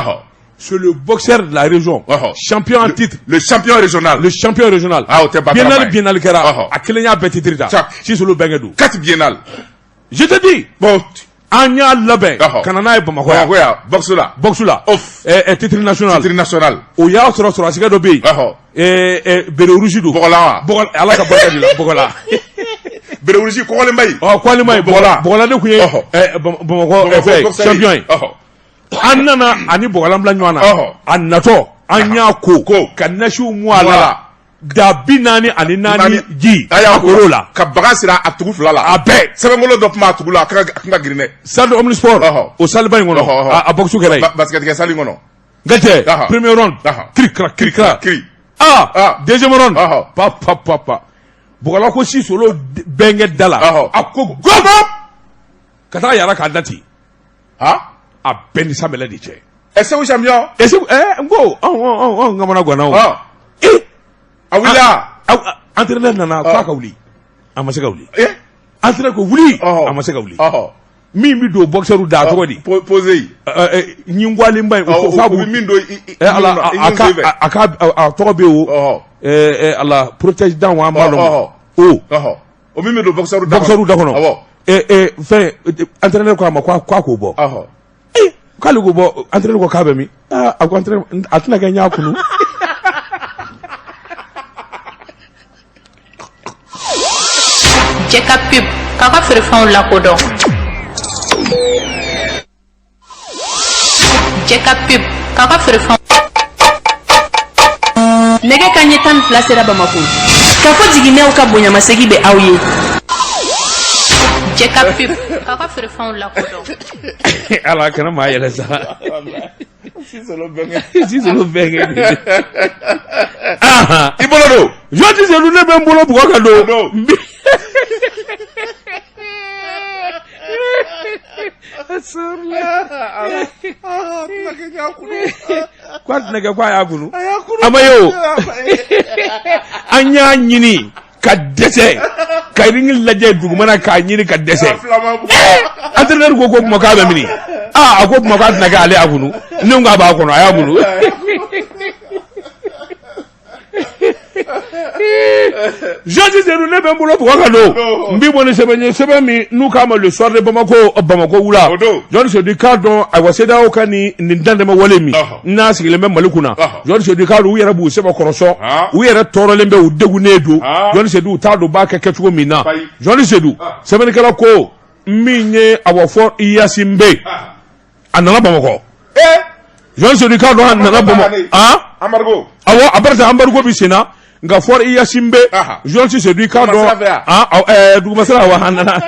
C'est le boxeur de la région. Champion en titre. Le champion régional. Le champion régional. Ah, o tɛ Batarama ye. Biennale biennale kɛra. A kelen y'a bɛɛ titre ta. Sisolo bɛnkɛ don. 4 biennale. Je te dis. Bon. An y'a labɛn ka na n'a ye Bamakɔ yan. Bamakɔ yan, boxe la. Boxe la. Ouf. Titre national. Titre national. O y'a sɔrɔ sɔrɔdasikɛ dɔ bɛ yen. Béret rouge don. Bɔgɔlan wa? Bɔgɔlan, Ala ka barika de la, Bɔgɔlan. Béret rouge kɔgɔlenba in. Ɔ, kɔgɔlenba in. Bɔgɔlan. Bɔgɔlan de tun ye Bamakɔ fɛn champion ye. An nana ani Bɔgɔlan bila ɲɔgɔn na. A natɔ an y'a ko ka nasiw mu a la. Da 44 ji a kor'o la. Ka baga siri a tugu fila la. A bɛɛ. Sɛbɛnkolo dɔ tun b'a tugu la, a kun ka girin dɛ. Salle omnisport. O saliba in kɔnɔ, a boxe kɛra yen. Basket kɛ salle in kɔnɔ. N cɛ, premier round, kiri kra kiri kra. Kiri. Ah, deuxième round. Pa pa pa pa. Bɔgɔla ko Sisolo bɛnkɛ da la. A ko gɔbɔ. Ka taa yàrá k'a dati. A bɛɛ ni Samɛlɛ de cɛ. Ɛ, Segu champion. Ɛ, Segu, ɛ, n ko anw kamana ganna o. Ee. A wulila. Entraîneur nana k'a ka wuli. A ma se ka wuli. Entraîneur ko wuli. A ma se ka wuli. Min bɛ don boxeur da, a tɔgɔ di? Posé. Ɲingwalenba in. F'a b'u min don. Ala, a ka a ka a tɔgɔ bɛ yen o. Ala, protège dent wa, an b'a dɔn. O. O min bɛ don boxeur da kɔnɔ. Boxeur da kɔnɔ. Fɛn, entraîneur ko a ma k'a k'o bɔ. K'ale k'o bɔ, entraîneur ko k'a bɛ min? A ko entraîneur, a tɛna kɛ n y'a kunu. Jɛ ka pub k'aw ka feerefɛnw lakodɔn. Jɛ ka pub k'a ka feerefɛnw Nɛgɛ kanɲɛ 12 sera Bamakɔ. Kafo jiginɛw ka bonyamasegin bɛ aw ye. Jɛ ka pub k'a ka feerefɛnw lakodɔn. Ala kana maa yɛlɛ sa. Sisolo bɛnkɛ. I bolo don. Jɔnti Sedu ne bɛ n bolo bugɔ ka don. Ko a tɛna kɛ ko a y'a kunu a ma ye o an y'a ɲini ka dɛsɛ ka ringi lajɛ dugumana k'a ɲini ka dɛsɛ entraîneur ko ko kuma k'a bɛ mini aa a ko kuma k'a tɛna kɛ ale y'a kunu ne ko a b'a kɔnɔ a y'a kunu Jɔnti Sedu ne bɛ n bolo bugɔ ka don n bɛ bɔ ni sɛbɛn ye sɛbɛn min n'u k'a ma Le Soir de Bamako Bamako wula Jɔnti Sedu k'a dɔn ayiwa CEDEAO ka nin dantɛmɛ wale min n'a sigilen bɛ Mali kunna Jɔnti Sedu k'a dɔn u yɛrɛ b'u sɛbɛkɔrɔ sɔn u yɛrɛ tɔɔrɔlen bɛ u degunnen don Jɔnti Sedu u t'a dɔn u b'a kɛ kɛcogo min na Jɔnti Sedu sɛbɛnnikɛla ko min ye awa Faure Gnassingbé a nana Bamakɔ Jɔnti Sedu k'a dɔn a nana Bamakɔ awɔ a barisa embargo bɛ sen na nka Faure Gnassingbé Jɔnti Sedu k'a dɔn dugumasira wa a nana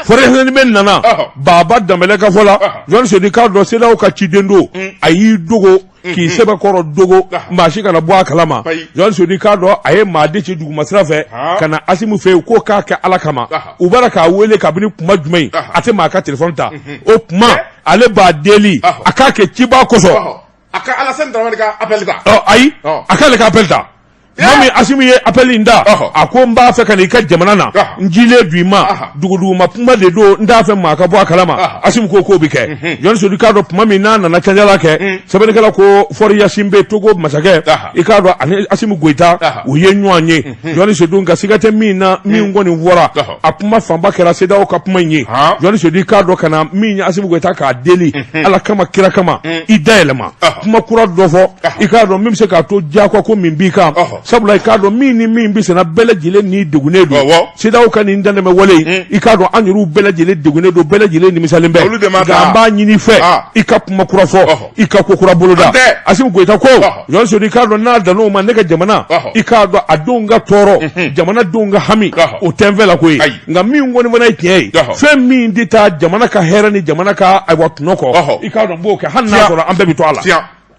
Faure Gnassingbé nana Baba Danbɛlɛ ka fɔ la Jɔnti Sedu k'a dɔn CEDEAO ka ciden don a y'i dogo k'i sɛbɛkɔrɔ dogo maa si kana bɔ a kalama Jɔnti Sedu k'a dɔn a ye maa de ci dugumasira fɛ ka na Asimu fɛ yen k'o k'a kɛ Ala kama u b'a la k'a wele kabini kuma jumɛn in a tɛ maa ka telefɔni ta o tuma ale b'a deli a k'a kɛ ciba kosɔn a ka Alasani Daramani ka appel ta ayi a k'ale ka appel ta tuma min Asimu ye appel in da a ko n b'a fɛ ka na i ka jamana na n cilen don i ma duguduguma kuma de don n t'a fɛ maa ka bɔ a kalama Asimu ko k'o bɛ kɛ Jɔnti Sedu k'a dɔn tuma min n'a nana canjala kɛ sɛbɛnnikɛla ko Faure Gnassingbé Togo masakɛ i k'a dɔn ani Asimu Goyita u ye ɲɔgɔn ye Jɔnti Sedu nka siga tɛ min na min kɔni fɔra a kuma fanba kɛra CEDEAO ka kuma in ye Jɔnti Sedu i k'a dɔn ka na min ye Asimu Goyita k'a deli Ala kama kira kama i da yɛlɛma kuma kura dɔ fɔ i k'a dɔn min bɛ se k'a to diyagoya ko min b'i kan sabula i k'a dɔn min ni min bɛ senna bɛɛ lajɛlen ni degunnen don CEDEAO ka nin dantɛmɛ wale in i k'a dɔn an yɛrɛw bɛɛ lajɛlen degunnen don bɛɛ lajɛlen nimisalen bɛ nka an b'a ɲini i fɛ i ka kuma kura fɔ i ka ko kura boloda Asimu Goyita ko Jɔnti Sedu i k'a dɔn n'a dan'o ma ne ka jamana i k'a dɔn a denw ka tɔɔrɔ jamana denw ka hami o tɛ n fɛ la ko ye nka min kɔni fana ye tiɲɛ ye fɛn min tɛ taa jamana ka hɛrɛ ni jamana ka ayiwa tɔnɔ kɔ i k'a dɔn n b'o kɛ hali n'a sɔrɔ an bɛɛ bɛ to a la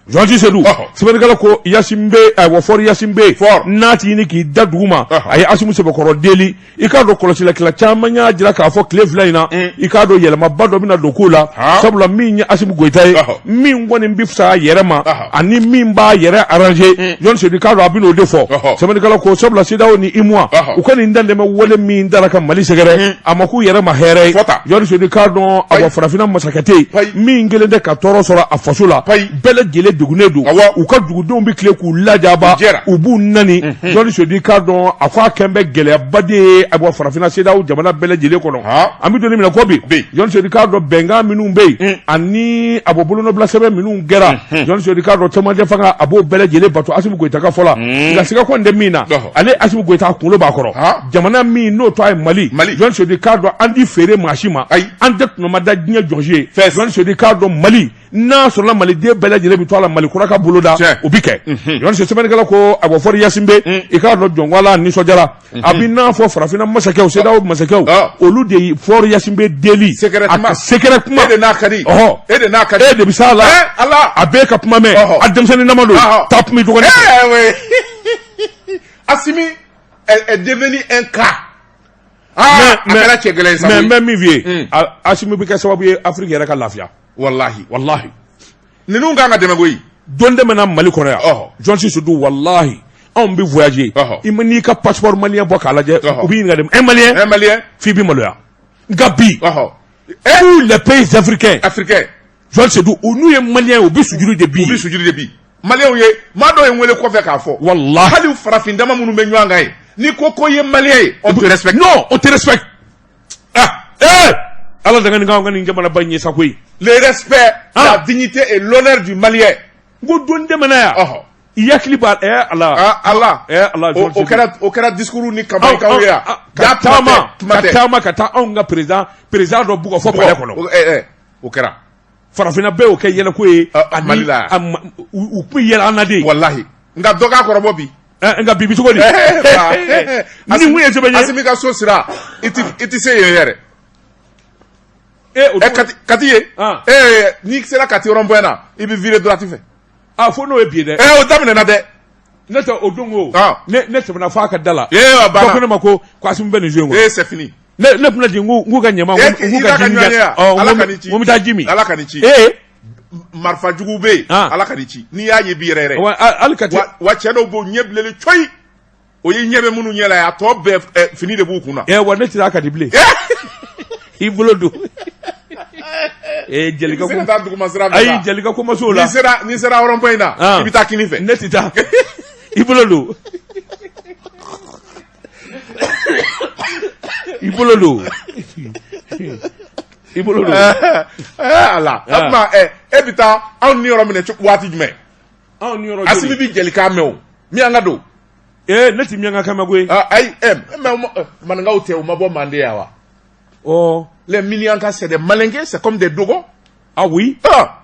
Jɔnti Sedu sɛbɛnnikɛla ko Gnassingbé ayiwa Faure Gnassingbé n'a ti ɲini k'i da dugu ma a ye Asimu sɛbɛkɔrɔ deli i k'a dɔn kɔlɔsilikɛla caman y'a jira k'a fɔ tile 2 in na i k'a dɔn yɛlɛmaba dɔ bɛna don ko la sabula min ye Asimu Goyita ye min kɔni bɛ fisaya a yɛrɛ ma ani min b'a yɛrɛ arranger Jɔnti Sedu i k'a dɔn a bɛn'o de fɔ sɛbɛnnikɛla ko sabula CEDEAO ni UEMOA u ka nin dantɛmɛ wale min dara ka Mali sɛgɛrɛ a ma k'u yɛrɛ ma hɛrɛ ye Jɔnti Sedu i k'a dɔn awa farafinna masakɛ tɛ yen min kelen tɛ ka tɔɔrɔ sɔrɔ a faso la bɛɛ lajɛlen degunnen don u ka dugudenw bɛ tile k'u lajaba u b'u nani Jɔnti Sedu i k'a dɔn a ko a kɛn bɛ gɛlɛyaba de ye ayiwa farafinna CEDEAO jamana bɛɛ lajɛlen kɔnɔ an bɛ don min na ko bi Jɔnti Sedu i k'a dɔn bɛnkan minnu bɛ yen ani a bɔ bolonɔbila sɛbɛn minnu kɛra Jɔnti Sedu i k'a dɔn cɛmancɛ fanga a b'o bɛɛ lajɛlen bato Asimu Goyita ka fɔ la nka siga kɔni tɛ min na ale Asimu Goyita a kunkolo b'a kɔrɔ jamana min n'o tɔgɔ ye Mali Jɔnti Sedu i k'a dɔn an ti feere maa si ma an tɛ tɔnɔma da diɲɛ jɔn si ye Jɔnti Sedu i k'a dɔn Mali n'a sɔrɔla maliden bɛɛ lajɛlen bɛ to a la Mali kura ka boloda o bɛ kɛ Jɔnti Sedu sɛbɛnnikɛla ko ayiwa Faure Gnassingbé i k'a dɔn jɔnko nisɔndiyara a bɛ n'a fɔ farafinna masakɛw CEDEAO masakɛw olu de ye Faure Gnassingbé deli a ka secret kuma e de n'a ka di e de n'a ka di e de bɛ s'a la ala a bɛɛ ka kuma mɛn a denmisɛnnin nama don taa kuma i dɔgɔnin fɛ Assimi est devenu un cas. Ah, mais, a kɛra cɛ gɛlɛn ye sa. Mais n bɛ min f'i ye, Assimi bɛ kɛ sababu ye Afrique yɛrɛ ka lafiya. Walahi. Walahi. Ninnu kan ka dɛmɛ koyi. Don dɛmɛna Mali kɔnɔ yan. Jɔnsi Sedu walahi anw bɛ voyager. I ma n'i ka passeport malien bɔ k'a lajɛ. U b'i ɲininka de un malien. Un malien. F'i bɛ maloya. Nka bi. Tous les pays africains. Africains. Jɔn Sedu u n'u ye malien ye u bɛ sujuru de bi. U bɛ sujuru de bi. Maliyɛnw ye maa dɔw ye n wele kɔfɛ k'a fɔ. Walahi. Hali farafin dama minnu bɛ ɲɔgɔn kan ye n'i ko ko i ye malien ye on te respecte. Non on te respecte. Ah eh Ala de ka nin k'anw ka nin jamanaba in ye sa koyi. Le respect, la dignité et l'honneur du malien. N ko don tɛmɛna yan. I hakili b'a ɛ Ala. Ah Ala. Ɛ Ala o kɛra o kɛra discours ni campagne kanw ye yan. Ka taama ka taama ka taa anw ka président dɔ bugɔ fo palais kɔnɔ. O kɛra. Farafinna bɛɛ y'o kɛ yɛlɛko ye. Ah, Mali la. U tun bɛ yɛlɛ an na de. Walahi, nka dɔ k'a kɔrɔbɔ bi. Nka bi bi cogo di? Ni mun ye sɛbɛn ye? Asimi ka so sira, i ti se yen yɛrɛ. O Kati, Kati ye. Ah. N'i sera Kati rond-point na, i bɛ virer droite fɛ. Ah, fo n'o ye bi ye dɛ. O daminɛna dɛ. Ne tɛ o don ko. Ah. Ne tɛmɛna f'a ka da la. O banna. Dɔ ko ne ma ko Asimi bɛ nin so in kɔnɔ. C'est fini. Ne tun bɛna jigin, n k'u ka ɲama, n k'u ka ji min kɛ. Ɔ, Ala ka n'i ci. N ko n bɛ taa ji min. Ala ka n'i ci. Marifa jugu bɛ yen. Ah. Ala ka n'i ci. N'i y'a ye bi yɛrɛ yɛrɛ. Wa hali Kati. Wa cɛ dɔw b'o ɲɛ bilenlen coyi. O ye ɲɛ bɛ minnu ɲɛ la ye, a tɔ bɛɛ fini de b'u kun na. Wa ne tɛ taa Kati bilen. I bolo don. Jelika ko. I bɛ se ka taa duguma sira fɛ. Ayi, Jelika ko ma s'o la. N'i sera rond-point in na. Ah. I bɛ taa kini fɛ. Ne tɛ taa. I bolo don. I bolo don. I bolo don. Ala. O tuma e bɛ taa anw niyɔrɔ minɛ waati jumɛn? Anw niyɔrɔ. Asimi bɛ Jelika mɛn o. Miyanka don. Ne tɛ miyanka kan mɛn koyi. Ayi, mais maninkaw tɛ, u ma bɔ Mande yan wa? Ɔ. Les Minianka, c'est des Malinkés, c'est comme des Dogons. Ah oui. Ah.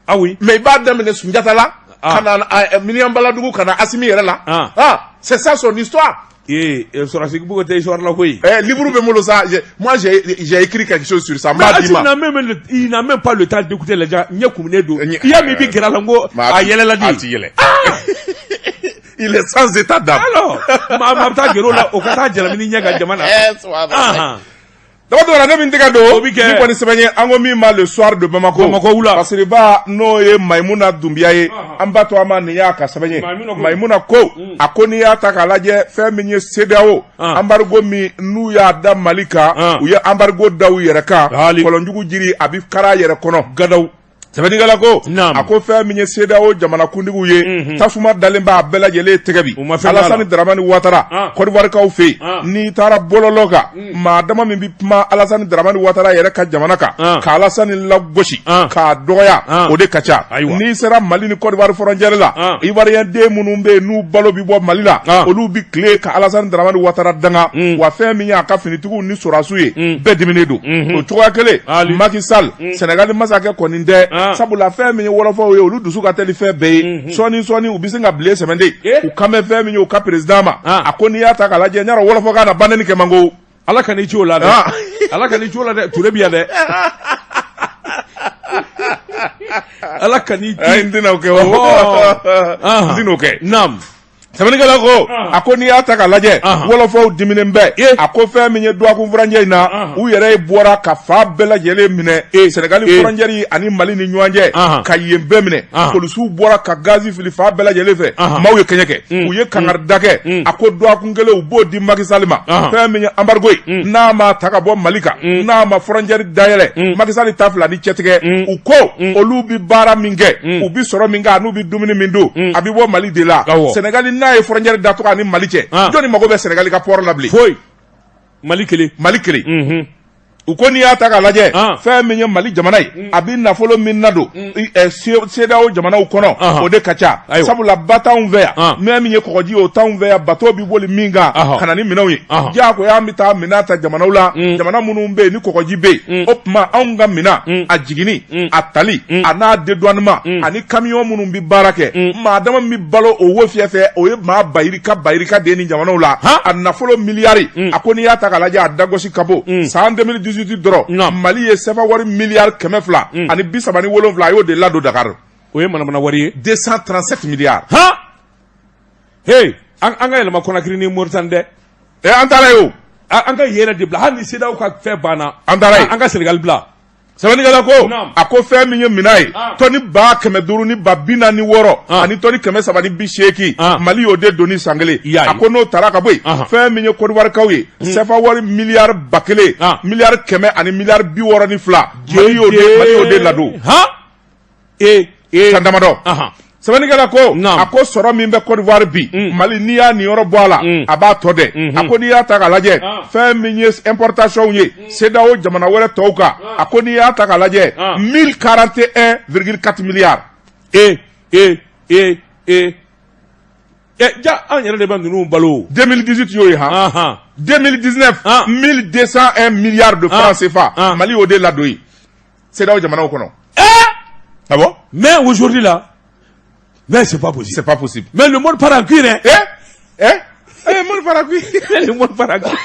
Ah oui. Mais i b'a daminɛ Sunjata la. Ah. Ka na Minianbaladugu, ka na Asimi yɛrɛ la. Ah. Ah, c'est ça son histoire. Sɔrɔdasi bugu tɛ histoire la koyi. Livre bɛ n bolo sa, moi j'ai écrit quelque chose sur ça. N Mais b'a d'i Asimi ma. n'a même il n'a même pas le temps d'écouter les gens. Ɲɛ kumunen don. I I y'a mɛn i bɛ gɛrɛ a la, n ko a yɛlɛla A de. ti yɛlɛ. Il est sans état d'âme. Alors, maa bɛ taa gɛrɛ o la, o ka taa jalami ɲɛ ka jama na. Ahan. Dama dɔgɔra ne min tɛgɛ don O bɛ kɛ. ni kɔni sɛbɛn ye, an ko min ma Le Soir de Bamako. Bamako wula. Fasiriba n'o ye Mayimuna Dunbiya ye, an ba to a ma, nin y'a ka sɛbɛn ye. Mayimuna ko. Mayimuna ko, a ko n'i y'a ta k'a lajɛ, fɛn min ye CEDEAO embargo min n'u y'a da Mali kan, u ye embargo da u yɛrɛ kan. Hali. Kɔlɔnjugu jiri a bɛ kari a yɛrɛ kɔnɔ. Gadaw. Sɛbɛnnikɛla ko, Naam. a ko fɛn min ye CEDEAO jamanakuntigiw ye, tasuma dalen b'a bɛɛ lajɛlen tɛgɛ bi. U ma fɛn k'a la. Alasani Daramani Watara, Ah. Côte d'Ivoire fɛ yen, n'i taara bɔlɔlɔ kan, maa dama min bɛ kuma Alasani Daramani Watara yɛrɛ ka jamana kan, ka Alasani lagosi, k'a dɔgɔya, o de ka ca. Ayiwa. N'i sera Mali ni Côte d'Ivoire frontière la, Ivoirien den minnu bɛ yen n'u balo bɛ bɔ Mali la, olu bɛ tile ka Alasani Daramani Watara danga. Wa fɛn min y'a ka finitigiw ni sɔrɔdasiw ye, bɛɛ diminen don. O cogoya kelen, Ali. Macky Sall, Sénégal masakɛ kɔni tɛ, sabula fɛn min ye wɔlɔfɔw ye, olu dusu ka teli fɛn bɛɛ ye. Sɔɔni sɔɔni u bɛ sin ka bilen sɛmɛnde. U kan bɛ fɛn min ye u ka président ma. A ko n'i y'a ta k'a lajɛ, n y'a dɔn wɔlɔfɔkan na banni kɛ man go. Ala ka n'i ci o la dɛ. Ala ka n'i ci o la dɛ. Ture bi yan dɛ. Ala ka n'i ci. Ayi, n tɛna o kɛ o. Ɔhɔ. N tɛna o kɛ. Naam. Sɛbɛnnikɛla ko, a ko n'i y'a ta k'a lajɛ, wɔlɔfɔw diminen bɛ. A ko fɛn min ye dɔgɔkun furancɛ in na, u yɛrɛ bɔra ka fa bɛɛ lajɛlen minɛ Sénégal frontière ani Mali ni ɲɔgɔn cɛ, ka yen bɛɛ minɛ. Polisiw bɔra ka gazi fili fa bɛɛ lajɛlen fɛ. Maaw ye kɛɲɛ kɛ, u ye kangarida kɛ. A ko dɔgɔkun kelen u b'o di Macky Sall ma. Fɛn min ye embargo ye, n'a ma ta ka bɔ Mali kan, n'a ma frontière dayɛlɛ, Macky Sall ta fila ni cɛtigɛ. U ko olu bɛ baara min kɛ, u bɛ sɔrɔ min kɛ, n'u bɛ dumuni min dun, a bɛ bɔ Mali de la. Sénégal n'a ye frontière datugu ani Mali cɛ, jɔnni mago bɛ Sénégal ka port la bilen? Foyi. Mali kelen. Mali kelen. U ko n'i y'a ta k'a lajɛ, fɛn min ye Mali jamana ye, a bɛ nafolo min nadon CEDEAO jamanaw kɔnɔ, o de ka ca. Sabula ba t'anw fɛ yan, mɛ min ye kɔgɔji ye, o t'anw fɛ yan. Bateau bɛ boli min kan ka na ni minɛnw ye, diyagoya an bɛ taa minɛn ta jamanaw la, jamana minnu bɛ yen ni kɔgɔji bɛ yen. O tuma anw ka minɛn a jiginni, a tali, a n'a dédouanement, ani camion minnu bɛ baara kɛ, maa dama min bɛ balo o wo fiyɛ fɛ, o ye maa bayirika bayirika de ye nin jamanaw la. A nafolo miliyari, a ko n'i y'a ta k'a lajɛ, a dagosi ka bon. San 2018 dɔrɔn, Mali ye CFA wari miliyari 237, a y'o de ladon Dakar. O ye manamana wari ye. 237 milliards. Han, hey, an ka yɛlɛma Conakry ni Mauritanie dɛ. An taara yen o. An ka yen yɛrɛ de bila, hali ni CEDEAO ka fɛn banna. An taara yen. An ka Sénégal bila. Sɛbɛnnikɛla ko, a ko fɛn min ye minɛn ye, tɔni 500 ni ba 46 ani tɔni 380, Mali y'o de doni san kelen. A ko n'o taara ka bɔ yen, fɛn min ye Côte d'Ivoire kaw ye, CFA wari miliyari 1000, miliyari 100 ani miliyari 62, Mali y'o de ladon. Han, ee ee. San damadɔ. Sɛbɛnnikɛla ko, a ko sɔrɔ min bɛ Côte d'Ivoire bi, Mali n'i y'a niyɔrɔ bɔ a la, a b'a tɔ dɛ. A ko n'i y'a ta k'a lajɛ, fɛn min ye importation ye CEDEAO jamana wɛrɛ tɔw kan, a ko n'i y'a ta k'a lajɛ, 1041,4 milliards. Ee ee ee ee ɛ, ja an yɛrɛ de bɛ ninnu balo. 2018 y'o ye han. 2019, 1201 milliards de francs CFA, Mali y'o de ladon yen CEDEAO jamanaw kɔnɔ. Ah bon? Mais aujourd'hui là, mais c'est pas possible. C'est pas possible. Mais le monde part en cuir, hein. Eh? Eh? Eh, monde part en cuir. Le monde part en cuir.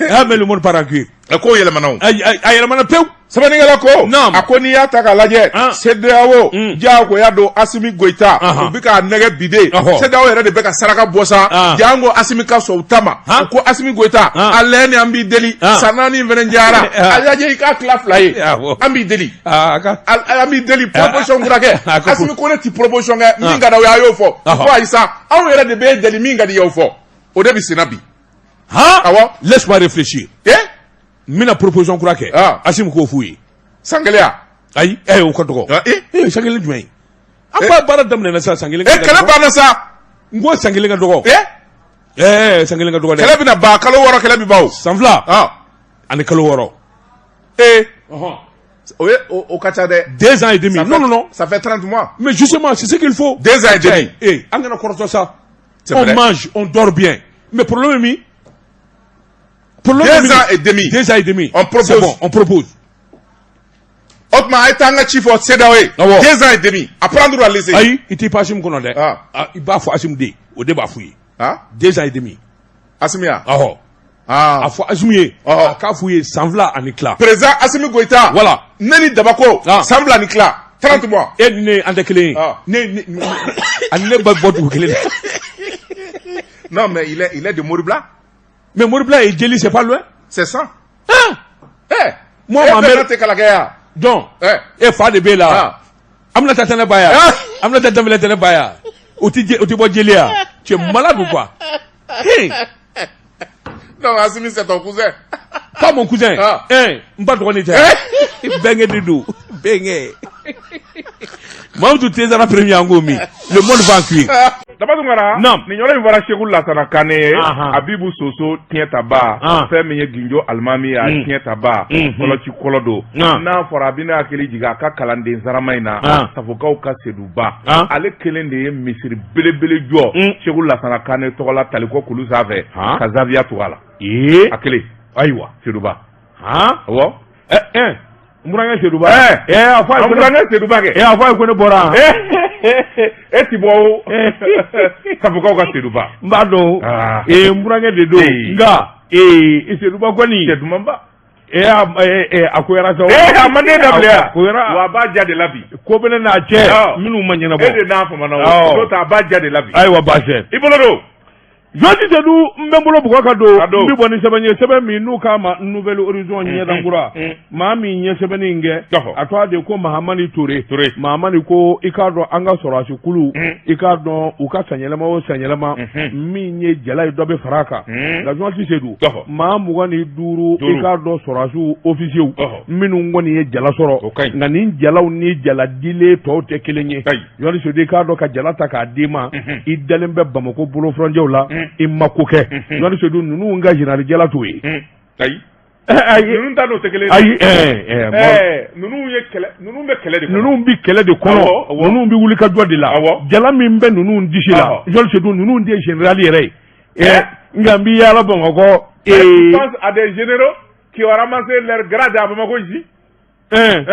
Ah, mais le monde part en cuir. A ko yɛlɛmana o. A yɛlɛmana pewu. Sɛbɛnnikɛla ko. Naam. A ko n'i y'a ta k'a lajɛ. Ah. CEDEAO. Mm. Diyagoya don Asimi Goyita. Ahan. U bɛ k'a nɛgɛ bi de. Ɔhɔ. CEDEAO yɛrɛ de bɛ ka saraka bɔ sa. Ah. Jango Asimi ka sɔn u ta ma. Han. U ko Asimi Goyita. Ah. A lajɛ ni an b'i deli. Ah. San 4 in fana diyara. Ah. A lajɛ i k'a tila fila ye. Awɔ. An b'i deli. Ah, a ka. An b'i deli proposition kura kɛ. A ka ko- Asimi ko ne ti proposition kɛ. Min Ah. ka d'aw ye a y'o fɔ. Ɔhɔ. Ko ayi sa anw yɛrɛ de b'e deli min ka di i ye o fɔ. O de bɛ senna bi. Han? Awɔ. Laisse-moi réfléchir. Eh? N bɛna proposition kura kɛ. Ah. Asimi k'o f'u ye. San kelen ya? Ayi, eh, o ka dɔgɔ. Ah, eh? Eh, san kelen jumɛn ye? An b'a baara daminɛ sisan san kelen. Eh, kɛlɛ banna sa. N ko san kelen ka dɔgɔ. Eh? Eh, san kelen ka dɔgɔ dɛ. Kɛlɛ bɛna ban kalo 6 kɛlɛ bɛ ban o. San 2 Ah. ani kalo 6. Eh. O ye o ka ca dɛ. 2 ans et demi. Non, non, non. Ça fait 30 mois. Mais justement, c'est ce qu'il faut. 2 ans et demi. Eh, an kana kɔrɔtɔ sa. C'est On vrai. mange, on dort bien. Mais problème ye min? Problème ye 2 min? ans et demi. 2 ans et demi. On propose. C'est bon, on propose. O tuma a ye taa an ka ci fɔ CEDEAO ye. Awɔ. 2 ans et demi. À prendre ou à laisser. Ayi, i t'i pan Asimi kɔnɔ dɛ. Ah. Ah, i b'a fɔ Asimi de ye, o de b'a f'u ye. Ah? 2 ans et demi. Asimi ya? Ɔhɔ. Ah. A fɔ Asimi ye. Ɔhɔ. A k'a f'u ye san 2 ani tila. Président Asimi Goïta. Voilà. Ne ni Dabako. Ah. San 2 ni tila. 30 mois. E ni ne an tɛ kelen ye. Ah. Ne ani ne ba bɔ dugu kelen na. Non mais il est de Moribla. Mais Moribla et Djeli, c'est pas loin. C'est ça. Ah! Eh. Moi, Eh, ma bɛɛ mère- tɛ kalakɛ ya. Donc, Eh. e fa de b'e la. Ah. An bɛna taa tɛnɛ ba yan. Ah. An bɛna taa Danbɛlɛ tɛnɛ ba yan. O tɛ bɔ Djeli yan. Tu es malade ou quoi? Hey! Non, Asimi c'est ton cousin. Pas mon cousin. Ah. Eh, n ba dɔgɔnin tɛ. Bɛnkɛ de don. Bɛnkɛ. Mamudu Tezara premier an k'o min. Le monde va en cuir. Daba Tunkara. Naam. Nin yɔrɔ in fɔra Seku Lasana Kane ye. Ahan. Abibu Soso tiɲɛtaba. Ah. Fɛn min ye Ginjo Alimami ye a Mm. tiɲɛtaba. Mhm. Kɔlɔci kɔlɔ don. Ah. N'a fɔra a bɛ ne hakili jigin a ka kalanden sarama in na. Ah. Safokaw ka Seduba. Ah. Ale kelen de ye misiri belebele jɔ. Mm. Seku Lasana Kane tɔgɔ la Talikɔ kulu sanfɛ. Ah. Ka zawiya tugu a la. Ee. A kelen. Ayiwa. Seduba. Han? Awɔ. Eh, eh. N burankɛ Seduba. Eh. Eh, a fɔ a ye An ko ne. burankɛ Seduba kɛ. Eh, a fɔ a ye ko ne bɔra. E ti bɔ o. Safokaw ka Seduba. N b'a dɔn o. Ah. Ee, n burankɛ de don. Ee. Nka, ee, Seduba kɔni. Cɛ dumanba. Ee, a koyara sa o. Eh, a ma den dabila A koyara. wa a b'a ja de la bi. Ko bɛ ne n'a cɛ Awɔ. minnu ma ɲɛnabɔ. E de n'a famana o. Awɔ. N'o tɛ a b'a ja de la bi. Ayiwa baasi tɛ. I bolo don. Jɔnti Sedu n bɛ n bolo bugɔ ka don Ka don. n bɛ bɔ ni sɛbɛn ye sɛbɛn min n'u k'a ma Nouvel Horizon ɲɛdankura mm. maa min ye sɛbɛnni in kɛ Ɔhɔ. a tɔgɔ de ko Mahamani Ture Ture. Mahamani ko i k'a dɔn an ka sɔrɔdasi kulu Mm. i k'a dɔn u ka sanyɛlɛma o sanyɛlɛma Mhm. min ye jala ye dɔ bɛ fara a kan Mm. nka Jɔnti Sedu Ɔhɔ. maa 25 Duuru. i k'a dɔn sɔrɔdasiw ofisiyew Ɔhɔ. minnu kɔni ye jala sɔrɔ O ka ɲi. nka nin jalaw ni jala dilen tɔw tɛ kelen ye Ayi. Jɔnti Sedu i k'a dɔn ka jala ta k'a d'i ma Mhm. i dalen bɛ Bamakɔ bolofurancɛw la Mm. i ma ko kɛ Mhm. Jɔnti Sedu ninnu ka général jala t'o ye Ayi. ayi Ninnu ta n'o tɛ kelen ye. ayi ɛɛ ɛɛ Ɛɛ, ninnu ye kɛlɛ ninnu bɛ kɛlɛ de kɔnɔ. ninnu bi kɛlɛ de kɔnɔ Awɔ, awɔ. ninnu bi wuli ka jɔ de la Awɔ. jala min bɛ ninnu disi la Awɔ. Jɔnti Sedu ninnu de ye général yɛrɛ ye Eh. ɛɛ nka n bi yaala Bamakɔ Tu ee penses à des généraux qui ont ramassé leur grade à Bamako ici? ɛɛ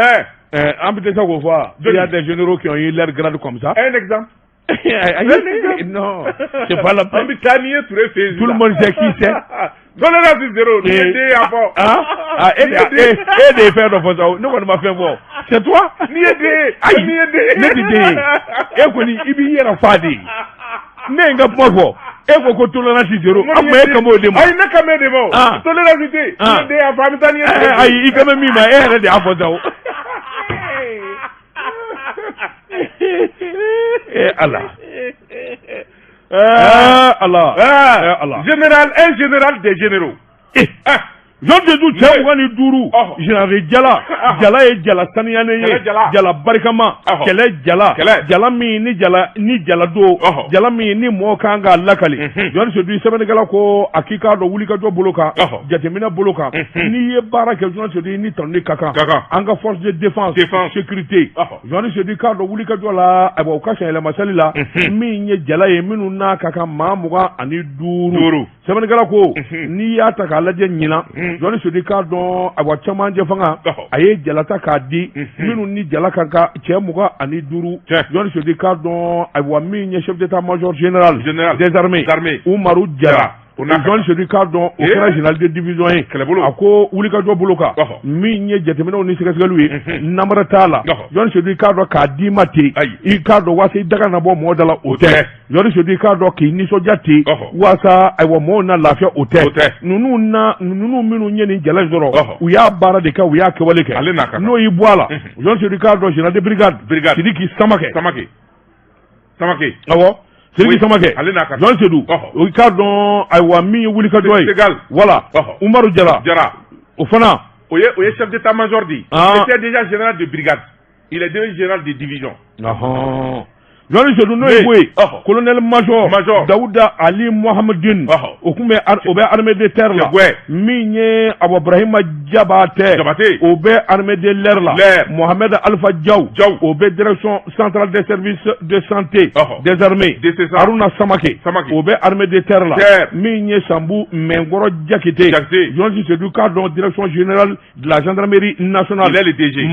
Eh, ɛɛ an bɛ dɛsɛ k'o fɔ wa il y a des généraux qui ont eu leur grade comme ça un exemple. Ayi, non c'est pas la An peine bɛ taa n'i ye Ture fɛ yen Tout le monde sait qui c'est. Tolérance zéro. N'i ye Eh. den y'a fɔ. ah ah e de e e de ye fɛn dɔ fɔ sa o ne kɔni ma fɛn fɔ c'est toi N'i ye den ye. ayi N'i ye den ye. ne ti den ye e kɔni i b'i yɛrɛ fa de ne ye n ka kuma fɔ e ko ko tolérance zéro an ma e kan b'o de ma Ayi ne kan b'e de ma o. Ah. Tolérance tɛ yen. Ah. N'i ye den y'a fɔ an bɛ taa n'i ye Ture Eh, fɛ yen. ayi i kan bɛ min ma e yɛrɛ de y'a fɔ sa o eh Ala eh Ala Ah. eh Ala Général, un général des généraux. eh Ah. Jean Seydou cɛ 25, général jala, jala ye jala saniyanen ye, jala barikama, kɛlɛ jala, jala min ni jala ni jala don, jala min ni mɔgɔ kan k'a lakali. Jean Seydou, sɛbɛnnikɛla ko a k'i k'a dɔn wulikajɔ bolo kan, jateminɛ bolo kan, n'i ye baara kɛ, Jean Seydou, ni tanuni ka kan. An ka force de défense sécurité, Jean Seydou, k'a dɔn wulikajɔ la, ayiwa, u ka sanyɛlɛmasali la, min ye jala ye minnu n'a ka kan maa 25. Sɛbɛnnikɛla ko n'i y'a ta k'a lajɛ ɲinan, Jɔni Seydou, k'a dɔn, ayiwa, cɛmancɛ fanga a ye jala ta k'a di minnu ni jala ka kan cɛ 25. Jɔni Seydou, k'a dɔn, ayiwa, min ye chef d'état major général des armées Umaru Jara, Jɔni Seydou, k'a dɔn o kɛra général de division ye. Kɛlɛbolo. A ko wulikajɔ bolo kan, min ye jateminɛw ni sɛgɛsɛgɛliw ye, namara t'a la. Jɔni Seydou, k'a dɔn k'a d'i ma ten, i k'a dɔn waasa i daga na bɔ mɔgɔ da la, o tɛ. Jɔni Seydou, k'a dɔn k'i nisɔndiya ten waasa, ayiwa, mɔgɔw na lafiya, o tɛ. Ninnu na, ninnu minnu ye nin jala in sɔrɔ, u y'a baara de kɛ, u y'a kɛwale kɛ. N'o y'i bɔ a la, Jɔni Seydou, k'a dɔn général de brigade Sidiki Samakɛ. Samakɛ, Samakɛ. Awɔ, Sidiki Samakɛ. Ale n'a ka Jɔni Seydou, o k'a dɔn, ayiwa, min ye wulikajɔ ye, voilà, Umaru Jara. Jara. O fana. O ye chef d'état-major de ye. Il était déjà général de brigade, il est devenu général de division. Jɔni Seydou, n'o ye bɔ yen, colonel major Major Dawuda Ali Mohamedine, o tun bɛ, o bɛ armée de terre la. Min ye Awa Ibrahima Jabatɛ. Jabatɛ. O bɛ armée de l'air la. L'air. Mohamed Alpha Diaw. Diaw. O bɛ direction centrale des services de santé des armées. DCSA. Haruna Samake. Samake. O bɛ armée de terre la. Terre. Min ye Sanbu Mɛnkɔrɔ Jakite. Jakite. Jɔni Seydou, k'a dɔn direction générale de la gendarmerie nationale. Il est le DG.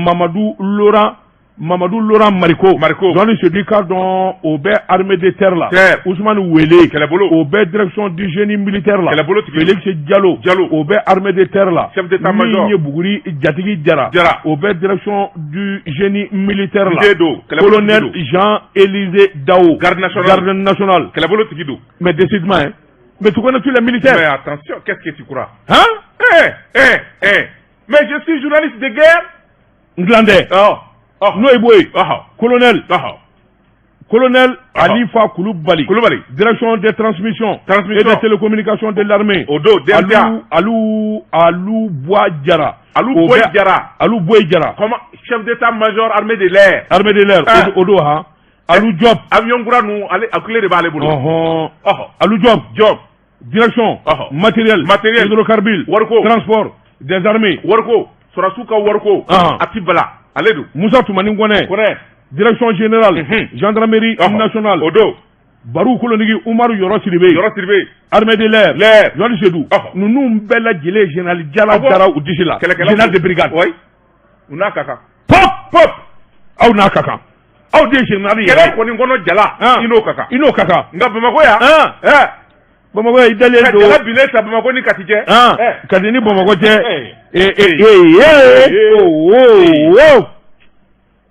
Mamadou Laurent Mariko. Mariko. Jɔni Seydou, k'a dɔn o bɛ armée de terre la. Terre. Ousmane Wele. Kɛlɛbolo. O bɛ direction du génie militaire la. Kɛlɛbolo tigi. Félix Diallo. Diallo. O bɛ armée de terre la. Chef d'état-major. Min ye Buguri Jatigi Jara. Jara. O bɛ direction du génie militaire la. Den don. Kɛlɛbolo tigi Colonel don. Jean-Élisée Dao. Garde nationale. Garde nationale. Kɛlɛbolo tigi don. Mais décidément, hein. Mais tu connais tous les militaires. Mais attention, qu'est-ce que tu crois? Hein? Eh, eh, eh. Mais je suis journaliste de guerre. Nglandais. Oh. Oh. N'o ye bɔ yen. Oh. Colonel. Oh. Colonel Alifa Koulibaly. Koulibaly. Direction des transmissions. Transmission. Et des télécommunications de l'armée. O don, DMTA. Alou, Alou, Alou Bois Diarra. Alou O Boy Diarra. Alou Boy Diarra. Comment? Chef d'état-major armée de l'air. Armée de l'air. Ah. O don, han. Alou Diop. Avion kura ninnu, ale a clé de b'ale bolo. Ɔhɔn. Ɔhɔ. Alou Diop. Diop. Direction. Ɔhɔ. Matériel. Matériel. Hydrocarbures. Wariko. Transport des armées. Wariko. Sɔrɔdasiw ka wariko. Ahan. A ti bala. Ale don. Moussa Toumani Kone. Kɔnɛ. Direction générale. Gendarmerie nationale. O don. Barou Kolonigi Umaru Yɔrɔ Sidibe. Yɔrɔ Sidibe. Armée de l'air. L'air. Jɔni Seydou. Ɔhɔ. Ninnu bɛɛ lajɛlen général Jala Awɔ. dara u disi la. Kɛlɛkɛlaw. Général de brigade. Oui. U n'a ka kan. Pop pop. Aw n'a ka kan. Aw de ye général yɛrɛ Kɛlɛ ye. kɔni kɔnɔ jala. Ah. I n'o ka kan. I n'o ka kan. Nka Bamakɔ yan. Ah. Ɛ. Bamakɔ i dalen Ka don. jala binnen ta Bamakɔ ni Kati cɛ. Ah. Ɛ. Kati ni Bamakɔ cɛ. Eh. Eh eh eh eh. Oh oh oh.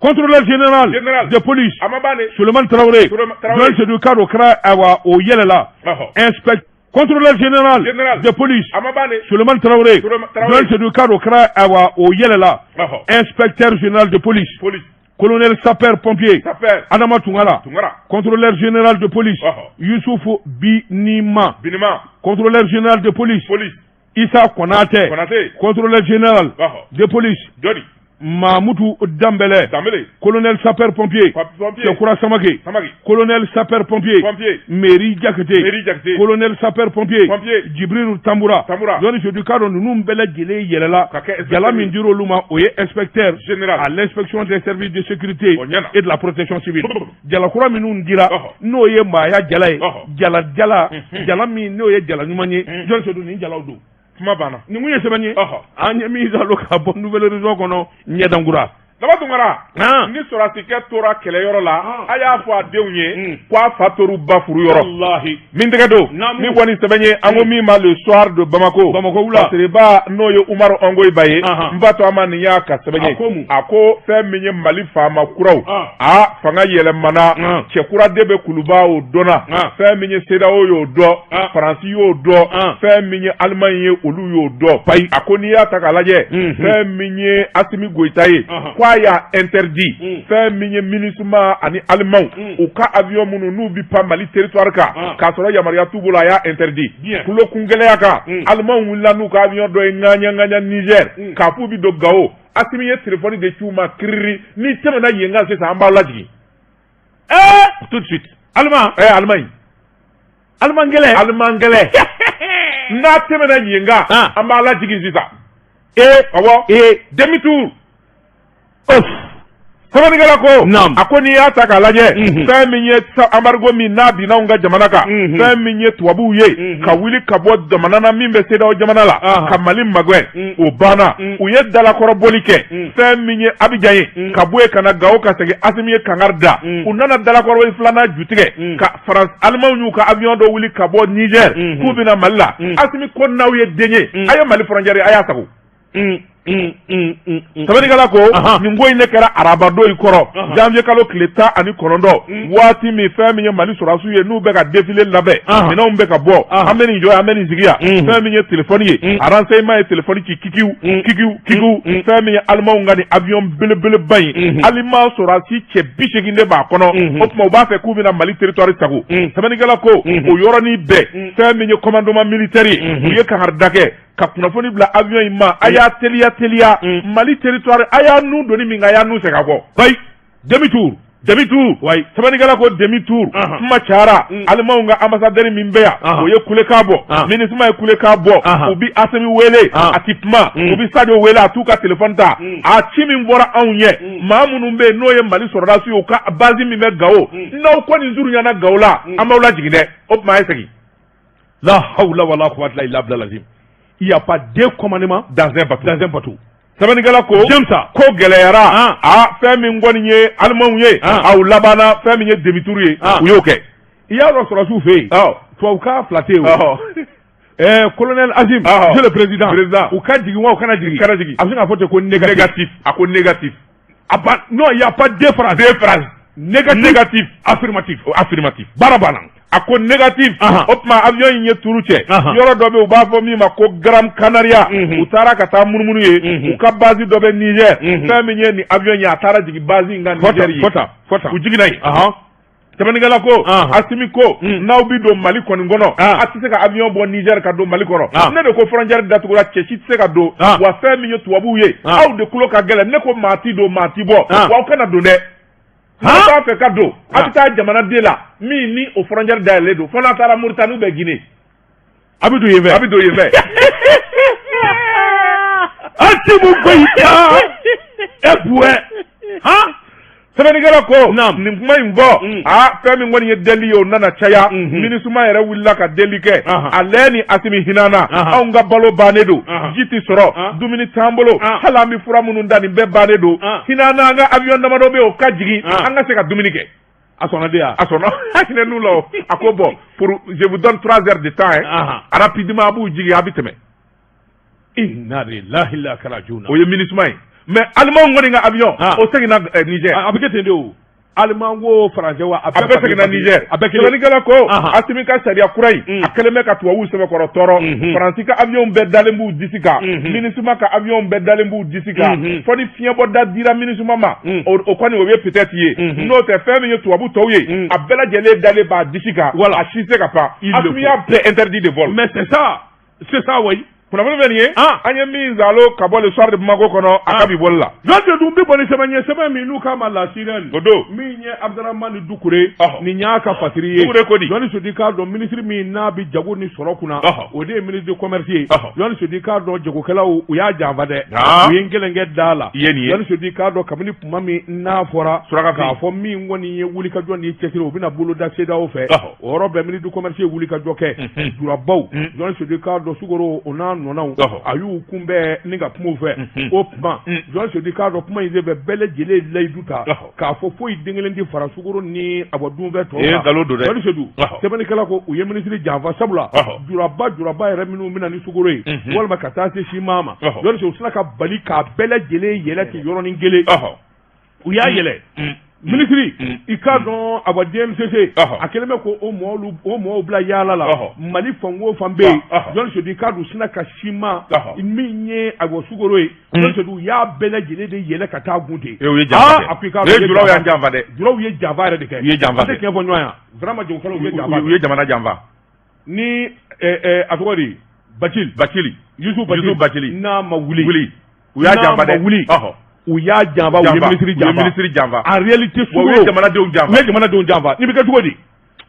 Contrôleur général, Général. de police. A ma ban de. Suleiman Traoré. Suleiman Traoré. Jɔn Seydou Kado kɛra, ayiwa, o yɛlɛla. Ɔhɔ. Inspecteur contrôleur général, Général. de police. A ma ban de. Suleiman Traoré. Suleiman Traoré. Jɔn Seydou Kado kɛra, ayiwa, o yɛlɛla. Ɔhɔ. Inspecteur général de police. Police. Colonel sapeur pompier. Sapeur. Adama Tungara. Tunkara. Contrôleur général de police. Ɔhɔ. Youssouf Binima. Binima. Contrôleur général de police. Police. Issa Konate. Konate. Contrôleur général Ɔhɔ. de police. Jɔni. Mahmoudou Dambélé. Danbele. Colonel sapeur pompier. Pompier. Sekura Samake. Samake. Colonel sapeur pompier. Pompier. Meri Jakite. Meri Jakite. Colonel sapeur pompier. Pompier. Jibril Tamboura. Tamboura. Jɔnni Seydou k'a dɔn ninnu bɛɛ lajɛlen yɛlɛla. Ka kɛ inspecteur Jala min dir'olu ma, o ye inspecteur Général. à l'inspection des services de sécurité O ɲɛna. et de la protection civile. Jala kura minnu dira, Ɔhɔ. n'o ye maaya jala ye. Ɔhɔ. Jala jala jala min n'o ye jala ɲuman ye. Jɔnni Seydou, nin jalaw don. Kuma banna. Nin kun ye sɛbɛn ye. Ɔhɔ. An ye min salo ka bɔ Nouvel Horizon kɔnɔ ɲɛdankura. Daba Tunkara. Han. Ni sɔrɔdasikɛ tora kɛlɛyɔrɔ la, Ah. a y'a fɔ a denw ye ko a fa tor'u ba furu yɔrɔ. Walahi. Min tɛgɛ don. Naamu. Min kɔni sɛbɛn ye, an ko min ma Le Soir de Bamako. Bamako wula. Fasiriba n'o ye Umaru Ongoyiba ye. Ahan. N ba to a ma, nin y'a ka sɛbɛn ye. A ko mun? A ko fɛn min ye Mali faama kuraw. Ah. A fanga yɛlɛmana. Ah. Cɛkura de bɛ Kuluba, o dɔnna. Ah. Fɛn min ye CEDEAO y'o dɔn. Ah. Faransi y'o dɔn. Ah. Fɛn min ye Allemagne ye, olu y'o dɔn. Payi. A ko n'i y'a ta k'a lajɛ. Mhm. Fɛn min ye Asimi Goyita ye. Ahan. Ko a K'a y'a interdit fɛn min ye MINUSMA ani alimanw u ka avion minnu n'u bɛ pan Mali territoire kan k'a sɔrɔ yamaruya t'u bolo, a y'a interdit. Tulokungɛlɛya kan, alimanw wulila n'u ka avion dɔ ye ŋaɲa ŋaɲa Niger k'a f'u bɛ don Gao. Asimi ye téléphone de ci u ma kiriri: n'i tɛmɛna yen kan sisan, an b'aw lajigin tout de suite. Allemand? Allemagne. Allemand gɛlɛn. Allemand gɛlɛn, n'a tɛmɛna yen kan, an b'a lajigin sisan. Awɔ, demi tour. Sɛbɛnnikɛla ko, a ko n'i y'a ta k'a lajɛ, fɛn min ye embargo min n'a binna anw ka jamana kan, fɛn min ye tubabuw ye ka wuli ka bɔ jamana na min bɛ CEDEAO jamana la ka Mali magɛn, o banna. U ye dalakɔrɔbɔli kɛ fɛn min ye Abidjan ye, ka bɔ yen ka na Gawo ka segin. Asimi ye kangari da. U nana dalakɔrɔbɔli filanan jutigɛ ka France Alimanw y'u ka avion dɔ wuli ka bɔ Niger k'u bɛna Mali la. Asimi ko n'aw ye den ye, a ye Mali frontière a y'a sago. Sɛbɛnnikɛla ko nin ko in ne kɛra arabadon in kɔrɔ, janvier kalo tile 19, waati min fɛn min ye Mali sɔrɔdasiw ye n'u bɛ ka défilé labɛn, minɛnw bɛ ka bɔ, an bɛ nin jɔ, an bɛ nin sigi yan. Fɛn min ye téléphone ye, renseignement ye téléphone ci kikiw kikiw kikiw. Fɛn min ye alimanw ka nin avion belebeleba in, aliman sɔrɔdasi cɛ 80 de b'a kɔnɔ. O tuma u b'a fɛ k'u bɛna Mali territoire sago. Sɛbɛnnikɛla ko o yɔrɔnin bɛɛ, fɛn min ye commandement militaire ye, u ye kangarida kɛ ka kunnafoni bila avion in ma: a y'a teliya teliya, Mali territoire a y'a nun doni min kɛ, a y'a nun segin ka bɔ. Bayi, demi tour. Demi tour. Sɛbɛnnikɛla ko demi tour. Kuma cayara. Alimanw ka ambassadeur min bɛ yan, o ye kulekan bɔ. MINUSMA ye kulekan bɔ. U bi Asimi wele, a ti kuma. U bi Sadio wele, a t'u ka téléphone ta. A ci min bɔra anw ɲɛ, maa minnu bɛ yen n'o ye Mali sɔrɔdasiw ye, u ka base min bɛ Gawo, n'aw kɔni surunyana Gawo la, an b'aw lajigin dɛ. O tuma a ye segin. La hawla wala quwwata illa billah lazim. Il n'y a pas deux commandements dans un bateau. Dans un bateau. Sɛbɛnnikɛla ko J'aime ça. ko gɛlɛyara. A fɛn min kɔni ye alimanw ye, aw labanna fɛn min ye demi tour ye, u y'o kɛ. I y'a dɔn, sɔrɔdasiw fɛ yen, tubabukan fila tɛ yen o. Colonel Azim, monsieur le président, président, u ka jigin wa u kana jigin? Kana jigin. A bɛ se k'a fɔ ten ko négatif. Négatif, a ko négatif. A ba non, il y a pas deux phrases. Deux phrases. Négatif. Négatif. Affirmatif. Affirmatif. Baara banna. A ko négatif. O tuma avion in ye tour cɛ. Yɔrɔ dɔ bɛ yen, u b'a fɔ min ma ko Gran Canaria. U taara ka taa munumunu ye. U ka base dɔ bɛ Niger. Fɛn min ye nin avion ye, a taara jigin base in kan Niger ye. Fɔta fɔta. U jiginna yen. Sɛbɛnnikɛla ko Asimi ko n'aw bi don Mali kɔni kɔnɔ, a tɛ se ka avion bɔ Niger ka don Mali kɔnɔ. Ne de ko frontière datugura, cɛ si tɛ se ka don. Wa fɛn min ye tubabuw ye, aw de tulo ka gɛlɛn. Ne ko maa ti don, maa ti bɔ. Wa aw kana don dɛ. N'aw b'a fɛ ka don, a bɛ taa jamanaden la min ni o frontière dayɛlɛlen don, fo n'a taara Mauritanie ou bien Guinée. A bɛ don yen fɛ. A bɛ don yen fɛ. Assimi Goïta e buwɛ han. Sɛbɛnnikɛla ko nin kuma in fɔ, a fɛn min kɔni ye deli ye, o nana caya. MINUSMA yɛrɛ wulila ka deli kɛ a lɛ ni Asimi hinɛna. Anw ka balo bannen don, ji tɛ sɔrɔ, dumuni t'an bolo, hali an bɛ fura minnu da, nin bɛɛ bannen don. Hinɛna, an ka avion damadɔ bɛ yen, o ka jigin, an ka se ka dumuni kɛ. A sɔnna de ya? A sɔnna, a hinɛ n'u la o. A ko bon, pour je vous donne 3 heures de temps hein, rapidement a b'u jigin, a bɛ tɛmɛ. Inna lillahi la kala joona. O ye MINUSMA ye, mais alimanw kɔni ka avion, o seginna Niger. A bɛ kɛ ten de o. Allemand ko français wa? A bɛɛ seginna Niger. A bɛɛ kelen. Sɛbɛnnikɛla ko Asimi ka sariya kura in, a kɛlen bɛ ka tubabuw sɛbɛkɔrɔ tɔɔrɔ. Faransi ka avion bɛɛ dalen b'u disi kan, MINUSMA ka avion bɛɛ dalen b'u disi kan. Fɔ ni fiɲɛbɔda dira MINUSMA ma, o kɔni o ye peut-être ye. N'o tɛ, fɛn min ye tubabu tɔw ye, a bɛɛ lajɛlen dalen b'a disi kan, a si tɛ se ka pan. Asimi y'a bɛɛ interdit de vol. Mais c'est ça, c'est ça, oui. Kunnafoni bɛ nin ye, an ye min zalo ka bɔ Le Soir de Bamako kɔnɔ, a ka bi bɔli la. Jɔn de dun bɛ bɔ ni sɛbɛn ye, sɛbɛn min n'u k'a ma La Sirène. O don. Min ye Abdramane Doucouré, nin y'a ka fasiri ye. Doucouré ko di? Jɔnni Sodi k'a dɔn, ministre min n'a bɛ jago ni sɔrɔ kunna, o de ye ministre de commerce ye. Jɔnni Sodi k'a dɔn, jagokɛlaw u y'a janfa dɛ, u ye n kelen kɛ da la. I ye nin ye. Jɔnni Sodi k'a dɔn, kabini tuma min n'a fɔra Suraka k'a fɔ min kɔni ye wulikajɔ ni cɛsiri, o bɛna boloda CEDEAO fɛ, o yɔrɔ bɛɛ ministre de commerce ye wulikajɔ kɛ. Jurabaw, Jɔnni Sodi k'a dɔn, sukaro o n'a nɔnaw, a y'u kunbɛn ni ka kuma u fɛ. O tuma Jɔn Sodi k'a dɔn, kuma in senfɛ, bɛɛ lajɛlen ye layidu ta k'a fɔ foyi den kelen tɛ fara sukaro ni a bɔ dunfɛn tɔw kan. Nkalon don dɛ. Jɔn Sodi, sɛbɛnnikɛla ko u ye minisiri janfa, sabula juraba yɛrɛ minnu bɛna ni sukaro ye walima ka taa se siman ma, Jɔn Sodi, u sina ka bali k'a bɛɛ lajɛlen yɛlɛ ten yɔrɔnin kelen. U y'a yɛlɛ. Minisiri i k'a dɔn awa DNCC a kɛlen bɛ ko o mɔgɔw bila yaala la Mali fan o fan bɛ yen Jɔn Sedu i k'a dɔn sina ka siman min ye awa sukaro ye Jɔn Sedu u y'a bɛɛ lajɛlen de yɛlɛ ka taa gun ten u ye janfa kɛ julaw y'an janfa dɛ julaw ye janfa yɛrɛ de kɛ u ye janfa kɛ tiɲɛ fɔ ɲɔgɔn ye vraiment jagokɛlaw u ye janfa u ye jamana janfa ni a tɔgɔ di Bacili Bacili Yusu Bacili n'a ma wuli wuli u y'a janfa dɛ wuli u y'a janfa u ye minisiri janfa u ye minisiri janfa en réalité u ye jamanadenw janfa u ye jamanadenw janfa nin bɛ kɛ cogo di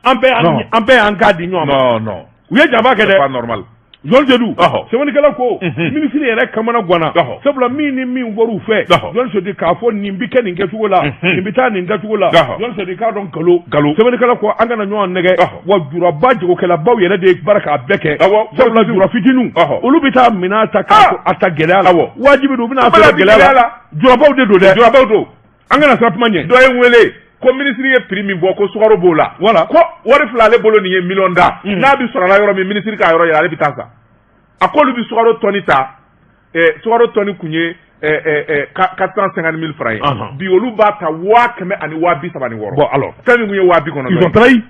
an bɛɛ an bɛɛ y'an kan di ɲɔgɔn ma non non u ye janfa kɛ dɛ c'est pas normal Jɔn Sedu sɛbɛnnikɛla ko minisiri yɛrɛ kamana ganna sabula min ni min bɔr'u fɛ Jɔn Sedu k'a fɔ nin bɛ kɛ nin kɛcogo la nin bɛ taa nin kɛcogo la Jɔn Sedu k'a dɔn nkalon nkalon sɛbɛnnikɛla ko an kana ɲɔgɔn nɛgɛn wa juraba jagokɛlabaw yɛrɛ de ye baara k'a bɛɛ kɛ sabula jura fitininw olu bɛ taa minɛn ta k'a ta gɛlɛya la wajibi don u bɛna feere gɛlɛya la jurabaw de don dɛ jurabaw don an kana siran kuma ɲɛ dɔ ye n wele ko minisiri ye prix min bɔ ko sukaro b'o la voilà ko wari fila ale bolo nin ye miliyɔn da n'a bɛ sɔrɔ la yɔrɔ min minisiri k'a yɔrɔ yira ale bɛ taa san a k'olu bɛ sukaro tɔni ta sukaro tɔni kun ye 450 000 francs ye bi olu b'a ta 136 000. Bon alors fɛn min kun ye 90,000 ils ont trahi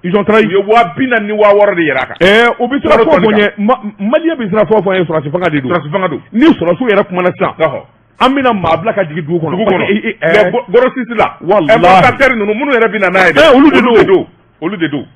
ils ont trahi u ye 460 000 de yɛrɛ a kan. O bɛ siran fɛn o fɛn ɲɛ maliyɛn bɛ siran fɛn o fɛn ɲɛ sɔrɔdasi fanga de don. Sɔrɔdasi fanga don. Ni sɔrɔdasiw yɛrɛ kumana sisan. An bɛna maa bila ka jigin dugu kɔnɔ. Dugu kɔnɔ les grossistes la. Walahi importateurs ninnu minnu yɛrɛ bɛ na n'a ye dɛ. Olu de don. Olu de don.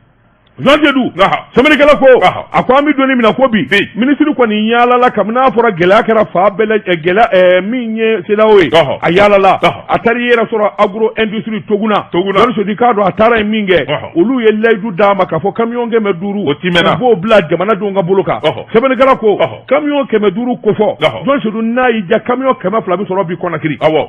Jean Sedu sɛbɛnnikɛla ko a ko an bɛ don min na ko bi minisiri kɔni yaalala kabini n'a fɔra gɛlɛya kɛra fan bɛɛ la gɛlɛya min ye CEDEAO ye a yaalala a taara i yɛrɛ sɔrɔ agro industrie Toguna Jean Sedu k'a dɔn a taara yen min kɛ olu ye layidu d'a ma k'a fɔ camion 500 o timɛna u b'o bila jamanadenw ka bolo kan sɛbɛnnikɛla ko camion 500 kofɔ Jean Sedu n'a y'i diya camion 200 bɛ sɔrɔ bi Conakry awɔ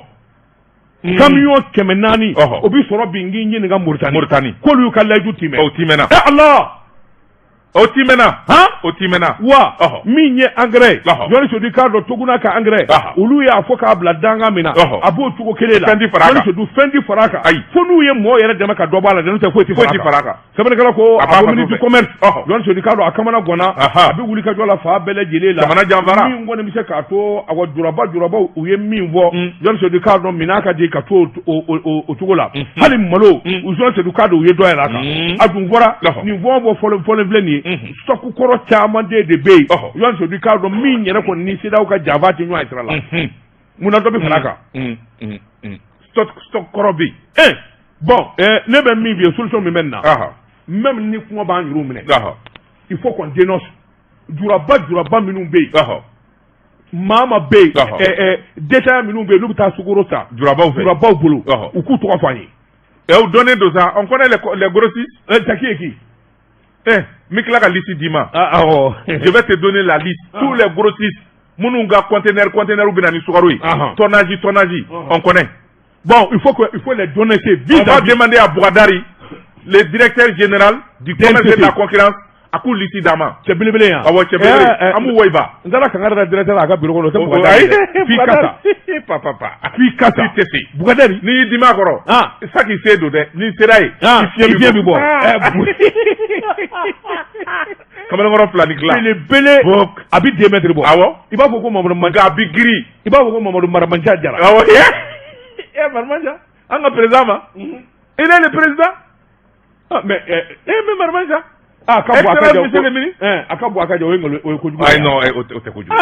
camion 400 o bɛ sɔrɔ bi n k'i ɲininka Moritani Moritani k'olu y'u ka layidu timɛ o timɛna e Ala o timɛna han o timɛna wa min ye engrais ye Jɔni Sedu k'a dɔn Toguna ka engrais olu y'a fɔ k'a bila dankan min na a b'o cogo kelen la fɛn ti fara a kan Jɔni Sedu fɛn ti fara a kan ayi fo n'u ye mɔɔ yɛrɛ dɛmɛ ka dɔ bɔ a la n'o tɛ foyi ti fara a kan sɛbɛnnikɛla ko a ko ministre du commerce Jɔni Sedu k'a dɔn a kamana ganna a bɛ wuli ka jɔ la fan bɛɛ lajɛlen la jamana janfara min kɔni bɛ se k'a to awa juraba jurabaw u ye min fɔ Jɔni Sedu k'a dɔn minɛn ka di ka to o cogo la hali malo u Jɔni Sedu k'a dɔn u ye dɔ yɛlɛ a kan a dun fɔra nin fɛn o fɛn fɔlen filɛ nin ye stock kɔrɔ caman de bɛ yen Jɔni Sedu k'a dɔn min yɛrɛ kɔni ni CEDEAO ka janfa tɛ ɲɔgɔn ye sira la munna dɔ bɛ fara a kan stock kɔrɔ bɛ yen bon ne bɛ min f'i ye solution min bɛ nin na même ni kɔngɔ b'an yɛrɛw minɛ il faut qu'on dénonce juraba juraba minnu bɛ yen maa ma bɛ yen détaillant minnu bɛ yen n'u bɛ taa sukaro san jurabaw fɛ jurabaw bolo u k'u tɔgɔ fɔ an ye. U dɔnnen don sa on connaît les grossistes. C'est qui et qui? Eh, n bɛ tila ka liste d'i ma. Ah, awɔ. Je vais te donner la liste. Tous les grossistes minnu ka conteneur conteneur bɛ na ni sukaro ye. Tonnage tonnage on connaît. Bon, il faut les dénoncer vite. On va demander à Bougadari, le directeur général du commerce et de la concurrence, a k'u liste d'an ma. Cɛ belebele yan. Awɔ, cɛ belebele. An b'u wayiba. N taara kangari da directeur la a ka bureau kɔnɔ o tɛ Bougadari ye dɛ. F'i ka sa. Pa pa pa. F'i ka sa. I tɛ se. Bougadari. N'i y'i dimi a kɔrɔ. Saki se don dɛ. N'i sera yen. I fiɲɛ bɛ bɔ. Kamalenkɔrɔ fila ni tila. Belebele. A bɛ 2 mètres bɔ. Awɔ. I b'a fɔ ko Mamadu Nka a bɛ girin. I b'a fɔ ko Mamadu Maramanca Jara. Awɔ. Eh Maramanca. An ka président ma. Il est le président. Ah mais mais Maramanca. Ah, ka bɔ a ka jan. Monsieur le ministre. A ka bɔ a ka jan o ye nkalon o ye kojugu. Ayi non o tɛ kojugu.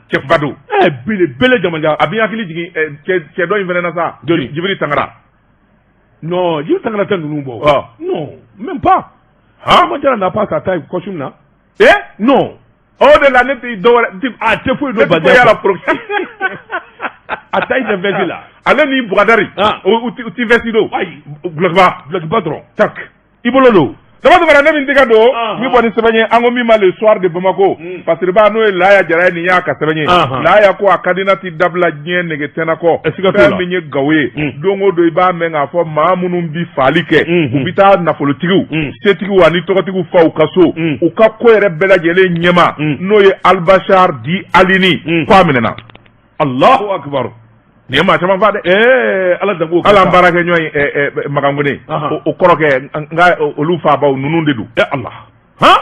Cɛba don. Belebele jamajan. A b'i hakili jigin cɛ dɔ in fana na sa. Jɔni? Jibiri Tangara. Non, Jibiri Tangara tɛ ninnu bɔ. Non, même pas. Han? Jara n'a pas sa taille costume na. Eh? Non. O de la ne tɛ dɔ wɛrɛ. A tɛ foyi dɔn Badian. Ne tɛ foyi y'a la pro. A taille tɛ veste la. Ale ni Bougadari. U ti veste don. Ayi. Gulokiba. Gulokiba dɔrɔn. Tak. I bolo don. Sama Tunkara ne min tɛgɛ don n bɛ bɔ ni sɛbɛn ye an ko min ma le soir de Bamako Fasiriba n'o ye Laya Jara ye nin y'a ka sɛbɛn ye Laya ko a ka di na ti dabila diɲɛ nege tɛna kɔ fɛn min ye Gawo ye don o don i b'a mɛn k'a fɔ maa minnu bi faali kɛ u bɛ taa nafolotigiw setigiw ani tɔgɔtigiw fa u ka so u ka ko yɛrɛ bɛɛ lajɛlen ɲɛmaa n'o ye Albachar dit Alini k'a minɛna. Allahu akbar. Nin ye maa caman fa dɛ. Ee Ala dan k'o kɛ. Hali an baarakɛ ɲɔgɔn ye Makan Kone. O kɔrɔkɛ n ka olu fabaw ninnu de don. Ee Ala. Han.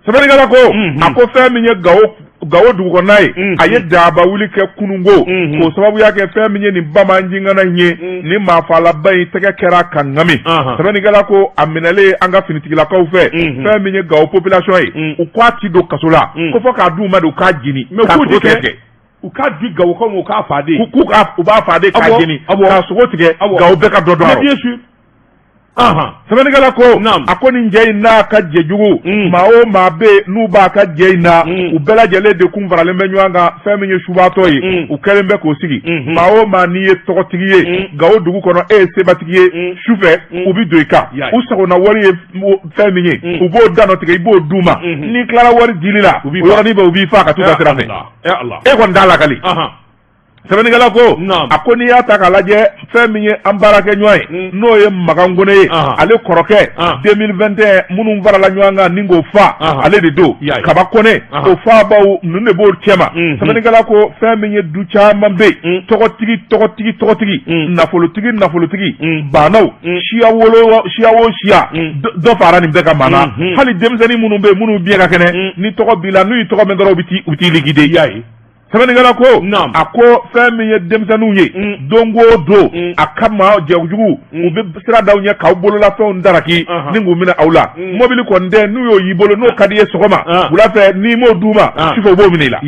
Sɛbɛnnikɛla ko. A ko fɛn min ye Gawo Gawo dugu kɔnɔna ye a ye daba wuli kɛ kununko k'o sababuya kɛ fɛn min ye nin banbaancingana in ye ni maafaalaba in tɛgɛ kɛra ka ŋami sɛbɛnnikɛla ko a minɛlen an ka finitigilakaw fɛ fɛn min ye Gawo population ye u k'a ti don kaso la ko fɔ k'a d'u ma de u k'a jeni k'a sogo tigɛ u k'a di Gawokaw ma u k'a faa de k'u k'a u b'a faa de k'a jeni k'a sogo tigɛ Gawo bɛɛ ka dɔ dɔn bien sûr sɛbɛnnikɛla ko a ko nin jɛ in n'a ka jɛjugu mm. maa o maa bɛ yen n'u b'a ka jɛ in na mm. u bɛɛ lajɛlen de kun faralen bɛ ɲɔgɔn kan fɛn min ye subaatɔ ye mm. u kɛlen bɛ k'o sigi mm-hmm. maa o maa n'i ye tɔgɔtigi ye Gawo dugu kɔnɔ e ye sebatigi ye sufɛ u bɛ don i kan u sagona wari ye fɛn min ye u b'o danɔ tigɛ i b'o d'u ma mm-hmm. n'i tilara wari dili la o yɔrɔnin bɛɛ u b'i faa ka t'u ka sira fɛ e kɔni t'a lakali sɛbɛnnikɛla ko a ko n'i y'a ta k'a lajɛ fɛn min ye an baarakɛɲɔgɔn ye mm. n'o ye Makan Kone ye ale kɔrɔkɛ 2021 minnu farala ɲɔgɔn kan ni k'o fa ale de don Kaba Kone o fabaw ninnu de b'o cɛma mm-hmm. sɛbɛnnikɛla ko fɛn min ye du caman bɛ yen mm. tɔgɔtigi tɔgɔtigi tɔgɔtigi mm. nafolotigi nafolotigi baanaw siya wolo siya o siya dɔ fara nin bɛɛ ka maa na mm-hmm. hali denmisɛnnin minnu bɛ yen minnu biɲɛ ka kɛnɛ ni tɔgɔ b'i la n'u y'i tɔgɔ mɛn dɔrɔn u bɛ t'i liquider. Sɛbɛnnikɛla ko a ko fɛn min ye denmisɛnninw ye mm. don o don mm. a ka maa jɛjugu mm. u bɛ sira d'aw ɲɛ k'aw bololafɛnw daraki ni k'u minɛ aw la mobili kɔni tɛ n'u y'o y'i bolo n'o ka d'i ye sɔgɔma wula fɛ n'i m'o d'u ma sufɛ u b'o minɛ i la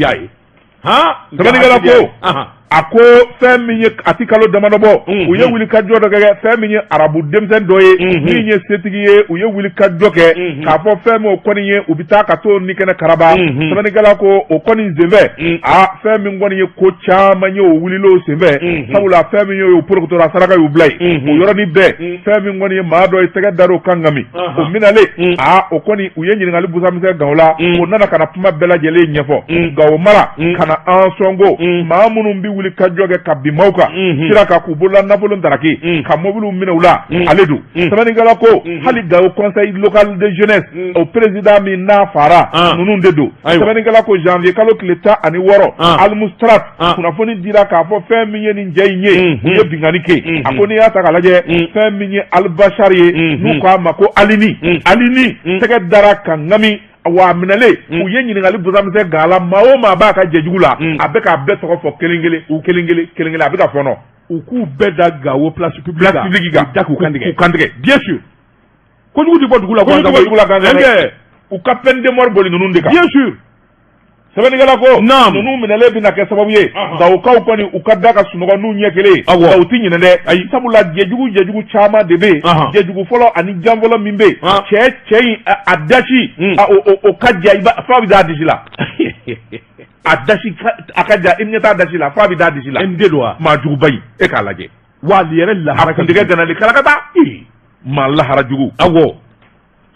sɛbɛnnikɛla ko a ko fɛn min ye a ti kalo damadɔ bɔ u ye wulikajɔ dɔ kɛ fɛn min ye arabu denmisɛn dɔ ye min ye setigi ye u ye wulikajɔ kɛ k'a fɔ fɛn min o kɔni ye u bɛ taa ka t'o ni kɛnɛ karaba sɛbɛnnikɛla ko o kɔni senfɛ a fɛn min kɔni ye ko caman ye o wulila o senfɛ sabula fɛn min ye o porokotora saraka y'u bila yen o yɔrɔnin bɛɛ fɛn min kɔni ye maa dɔ ye tɛgɛ dar'o kan ŋami o minɛlen a o kɔni u ye ɲininkali busamisɛn Gawo la o nana ka na kuma bɛɛ lajɛlen ɲɛfɔ Gawo mara ka na an sɔnko maa minnu bɛ wuli ka jɔ kɛ ka bin maaw kan sira kan k'u bolola nafolo daraki ka mobiliw minɛ u la ale don sɛbɛnnikɛla ko hali Gawo conseil local de jeunesse o président min n'a fara ninnu de don sɛbɛnnikɛla ko janvier kalo tile 16 Almoustrat kunnafoni dira k'a fɔ fɛn min ye nin jɛ in ye u ye binkanni kɛ a ko n'i y'a ta k'a lajɛ fɛn min ye Alibasari ye n'u k'a ma ko Alini Alini tɛgɛ dara ka ŋami wa a minɛlen u ye ɲininkali busamisɛn g'a la maa o maa b'a ka jɛjugu la a bɛ k'a bɛɛ tɔgɔ fɔ kelen kelen u kelen kelen kelen kelen a bɛ ka fɔnɔ u k'u bɛɛ da Gawo place publique place publique kan da k'u kantigɛ k'u kantigɛ bien sûr kojugu tɛ bɔ dugu la kojugu tɛ bɔ dugu la gansan dɛ u ka peine de mort boli ninnu de kan bien sûr sɛbɛnnikɛla ko naam ninnu minɛlen bɛna kɛ sababu ye Gawokaw kɔni u ka da ka sunɔgɔ n'u ɲɛ kelen ye awɔ nka u ti ɲinɛ dɛ ayi sabula jɛjugu jɛjugu caman de bɛ yen jɛjugu fɔlɔ ani jan fɔlɔ min bɛ yen cɛ cɛ in a dasi a o ka ja i b'a f'a bɛ da a disi la a dasi a ka ja i ɲɛ t'a dasi la f'a bɛ da a disi la MD don wa maa juguba in e k'a lajɛ wa ale yɛrɛ lahara a kuntigɛ ganali kalakata maa lahara jugu awɔ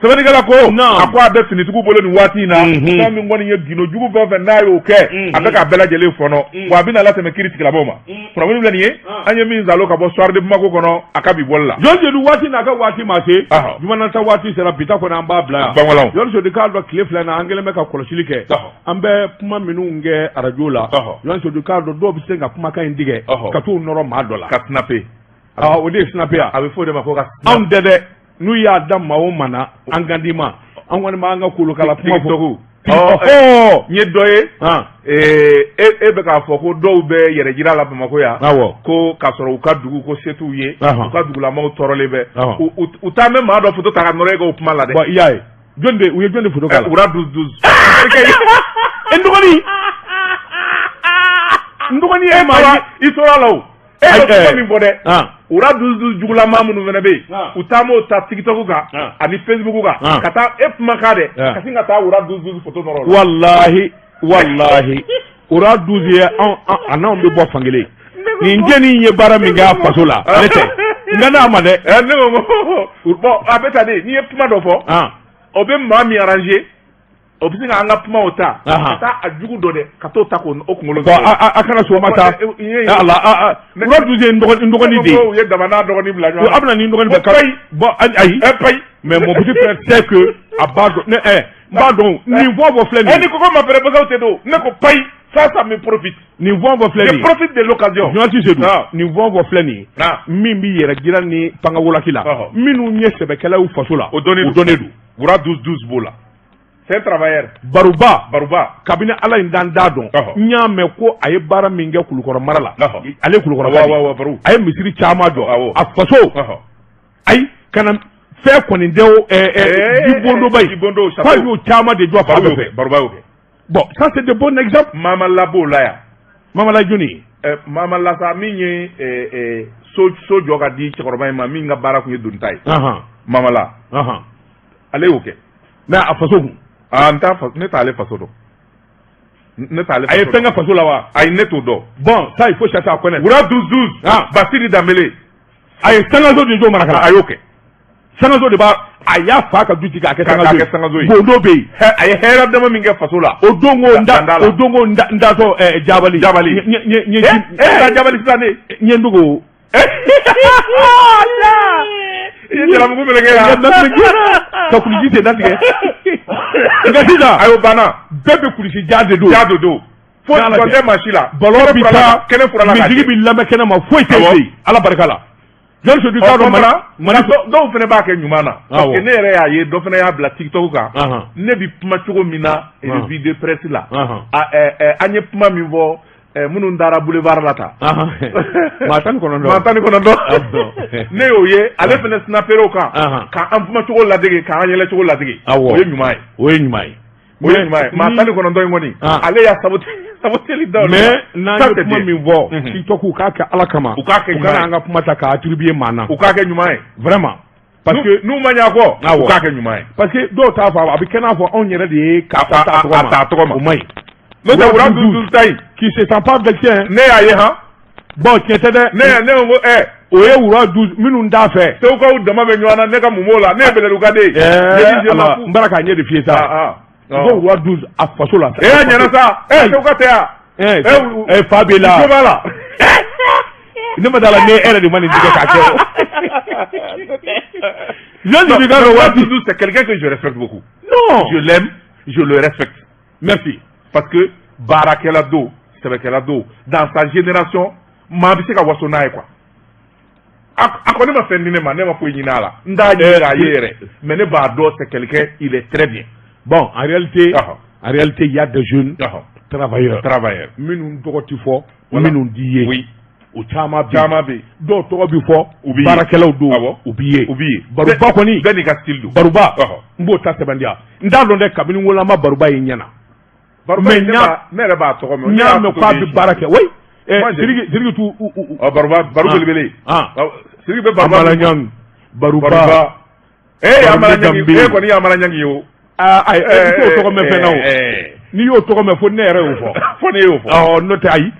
sɛbɛnnikɛla ko a ko a bɛ finitigiw bolo nin waati in na fɛn min kɔni ye gindo jugu fɛn o fɛn n'a y'o kɛ a bɛ k'a bɛɛ lajɛlen fɔnɔ wa a bɛna latɛmɛ kiri tigilamɔgɔw ma kunnafoni filɛ nin ye an ye min zalo ka bɔ Soir de Bamako kɔnɔ a ka bi bɔli la Jɔn Sedu waati n'a ka waati ma se jumanata waati sera bi ta kɔni an b'a bila yan Bangɔlaw Jɔn Sedu k'a dɔn tile fila in na an kɛlen bɛ ka kɔlɔsili kɛ an bɛ kuma minnu kɛ arajo la Jɔn Sedu k'a dɔn dɔw bɛ se ka kumakan in tigɛ ka t'u nɔrɔ maa dɔ la ka snapper o de ye snapper a bɛ fɔ o de ma ko ka anw tɛ dɛ n'u y'a da maa o maa na an kan d'i ma an kɔni b'an ka kolokala kuma fɔ n ye dɔ ye e bɛ k'a fɔ ko dɔw bɛ yɛrɛ jira la Bamakɔ yan ko k'a sɔrɔ u ka dugu ko se t'u ye u ka dugulamaw tɔɔrɔlen bɛ u taa bɛ maa dɔ foto ta ka nɔrɔ e k'o kuma la dɛ i y'a ye jɔn de u ye jɔn de foto k'a la Wura 12 12 n dɔgɔnin n dɔgɔnin ye maa ye i tora a la o e bɛ kuma min fɔ dɛ Wura 12 12 jugulama minnu fana bɛ yen u taa m'o ta TikTok kan ani Facebook kan ka taa e kumakan dɛ ka sin ka taa Wura 12 12 foto nɔrɔ o la walahi walahi Wura 12 ye anw a n'anw bɛ bɔ fan kelen nin jɛni ye baara min kɛ a faso la ne tɛ n ka n'a ma dɛ ne ko bon a bɛ taa de n'i ye kuma dɔ fɔ o bɛ maa min arranger o bɛ se k'an ka kumaw ta ka taa a jugu dɔ dɛ ka t'o ta k'o kunkolo bon a kana sɔn o ma ta ala Wura 12 ye n dɔgɔnin de ye u ye daba n'a dɔgɔnin bila ɲɔgɔn na a bɛna ni n dɔgɔnin fɛ payi bon ayi payi mais mon petit frère sait que a b'a dɔn ne n b'a dɔn nin fɔ fɔ filɛ nin ye ni ko ko ma pɛrɛpɛsɛw tɛ don ne ko payi ça me profite nin fɔ fɔ filɛ nin ye je profite de l'occasion ɲɔgɔn Sedu nin fɔ fɔ filɛ nin ye min b'i yɛrɛ jira ni pangawolaki la minnu ye sɛbɛkɛlaw faso la o dɔnnen don Wura 12 12 b'o la. C'est un travailleur. Baruba. Baruba. Kabini Ala in dan da dɔn. N y'a mɛn ko a ye baara min kɛ Kulukɔrɔ mara la. Ale ye Kulukɔrɔ ba de ye. Baru. A ye misiri caman jɔ. A faso. Ayi ka na fɛn kɔni tɛ o jibondoba in. Jibondo k'a y'o caman de jɔ fan bɛɛ fɛ. Baruba y'o kɛ. Bon, ça c'est de bons exemples. Mamala b'o la yan. Mamala jɔni? Mamala sa min ye so jɔ ka di cɛkɔrɔba in ma min ka baara tun ye donita ye. Mamala. Ale y'o kɛ. Mais a faso kun. Aa n t'a fa ne t'ale faso dɔn. Ne t'ale A ye fɛn kɛ faso la wa? Ayi, ne t'o dɔn. Bon, ça il faut chercher à connaître. Wura 12 12. Basiri Danbele. A ye sangaso de jɔ Marakala. A y'o kɛ. Sangaso de b'a a y'a fa ka du ci k'a kɛ sangaso ye. K'a kɛ sangaso ye. Bondo bɛ yen. A ye hɛrɛ dama min kɛ faso la. O don ko n da o don ko n datɔ Jabali. Jabali. N ye e Jabali sisan ne. N ye n dogo. I ye jalamugu meleke yan. Ka kulisi sen datigɛ. Nka sisan. Ayi o banna. Bɛɛ bɛ kulisi ja de don. Ja de don. Foyi tɛ maa si la. Ballon bi taa kɛnɛ fura la. Misigi bi lamɛn kɛnɛ ma foyi tɛ yen. Ala barika la. Jɔn Sedu t'a dɔn Mali dɔw fana b'a kɛ ɲuman na. Parce que ne yɛrɛ y'a ye dɔ fana y'a bila TikTok kan. Ne bɛ kuma cogo min na revue de presse la. An ye kuma min fɔ minnu taara boulevard la tan. Maa 19. Maa 19. Ne y'o ye ale fana snapper o kan. K'an kumacogo ladege k'an yɛlɛcogo ladege. O ye ɲuman ye. O ye ɲuman ye. O ye ɲuman ye maa 19 in kɔni. Ale y'a saboteli da. Mais n'an ye kuma min fɔ. TikTok u k'a kɛ Ala kama. U k'a kɛ ɲuman ye. U kana an ka kuma ta k'a attribuer maa na. U k'a kɛ ɲuman ye. Vraiment. Parce que n'u ma ɲɛ kɔ. U k'a kɛ ɲuman ye. Parce que dɔw t'a fɔ a bɛ kɛ n'a fɔ anw yɛrɛ de ye k'a ta a tɔgɔ ma. O ma ɲi. N'o tɛ wura 12 ta in. Qui se sent pas vexé. Ne y'a ye han. Bon tiɲɛ tɛ dɛ. Ne ko o ye wura 12 minnu t'a fɛ. Segukaw dama bɛ ɲɔgɔn na ne ka mun b'o la ne ye Bɛlɛdugu den ye. Ala n bɔra k'a ɲɛ de f'i ye sa. N ko wura 12 a faso la. E y'a ɲɛna sa. Seguka tɛ yan. Fa b'i la. Tulo b'a la. Ne ma d'a la ne e yɛrɛ de ma nin tigɛ k'a kɛ o. Jean Sedu ka wura 12 c'est quelqu'un que je respecte beaucoup. Non. Je l'aime, je le respecte. Merci. Parce que baarakɛla don, sɛbɛkɛla don, dans sa génération, maa bɛ se ka waso n'a ye quoi. A kɔni ma fɛn di ne ma, ne ma foyi ɲini a la. N t'a ɲini k'a ye yɛrɛ. Mais ne b'a dɔn c'est quelqu'un, il est très bien. Bon, en réalité, en réalité, il y a des jeunes travailleurs. Travailleurs. Minnu tɔgɔ ti fɔ, minnu di ye. Oui. O caman bɛ yen. Caman bɛ yen. Dɔw tɔgɔ bɛ fɔ, U b'i ye. Baarakɛlaw don, Awɔ. u b'i ye. U b'i ye. Baruba kɔni. Bɛɛ n'i ka style don. Baruba. N b'o ta sɛbɛntiya. N t'a dɔn dɛ kabini n wolola n ma Baruba ye ɲɛ na. Baruba ne yɛrɛ b'a tɔgɔ mɛn. N y'a mɛn k'a bɛ baara kɛ. Oui. Sidiki t'u. Baruba Baru belebele. Sidiki bɛ Baruba. Amara Ɲang. Baruba. Amara Ɲangi e kɔni ye Amara Ɲangi ye o. Ayi e t'o tɔgɔ mɛn fɛn na o. N'i y'o tɔgɔ mɛn fo ne yɛrɛ y'o fɔ. Fo ne y'o fɔ. N'o tɛ ayi.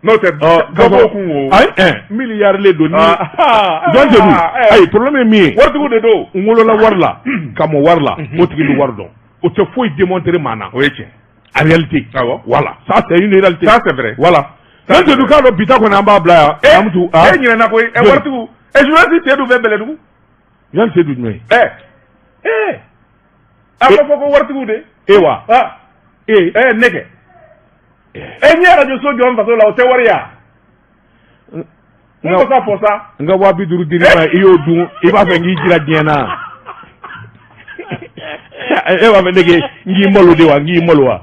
N'o tɛ dɔ b'o kun o. Ayi miliyarilen don ni. Jɔn Sedu ayi problème ye min ye. Waritigiw de don. N wolola wari la ka mɔ wari la o tigi bɛ wari dɔn. O tɛ foyi démontrer maa na. O ye tiɲɛ. En réalité. Awɔ. Voilà, ça c'est une réalité. Ça c'est vrai. Voilà. Jɔn Sedu k'a dɔn bi ta kɔni an b'a bila yan. Amutu e ɲinɛna koyi waritigiw. Journaliste Sedu bɛ Bɛlɛdugu. Jɔn Sedu jumɛn? A ma fɔ ko waritigiw de. E wa. Ne kɛ. N ye arajo so jɔ n faso la o tɛ wari ya. N ko sa fɔ sa. N ka 50 000 dir'i ma i y'o dun i b'a fɛ n k'i jira diɲɛ na. E b'a fɛ ne k'e n k'i malo de wa n k'i malo wa.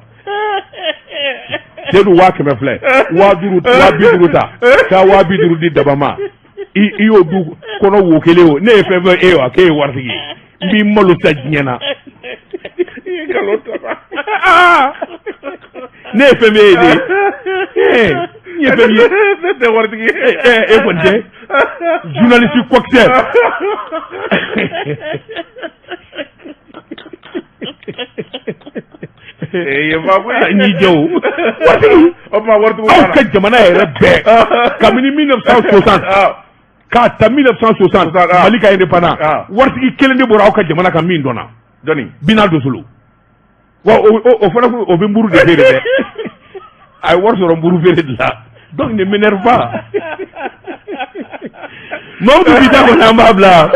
Sedu 100 000 filɛ 50 000 50 ta ka 50 000 di daba ma i y'o du kɔnɔ wo kelen o ne ye fɛn fɛn e wa k'e ye waritigi ye n b'i malo sa diɲɛ na. Ne ye fɛn bɛ e de ye n ye fɛn ye ne tɛ waritigi ye e kɔni tɛ journaliste coxeur. N'i jɛ o waritigi o tuma waritigiw aw ka jamana yɛrɛ bɛɛ kabini 1960 k'a ta 1960 Mali ka indépendant waritigi kelen de bɔra aw ka jamana kan min dɔnna. Jɔnni? Bina Dosolo. Wa o fana o bɛ nburu de feere dɛ. A ye wari sɔrɔ nburu feere de la. Donc ne m'énerve pas. Mamudu bi ta kɔni an b'a bila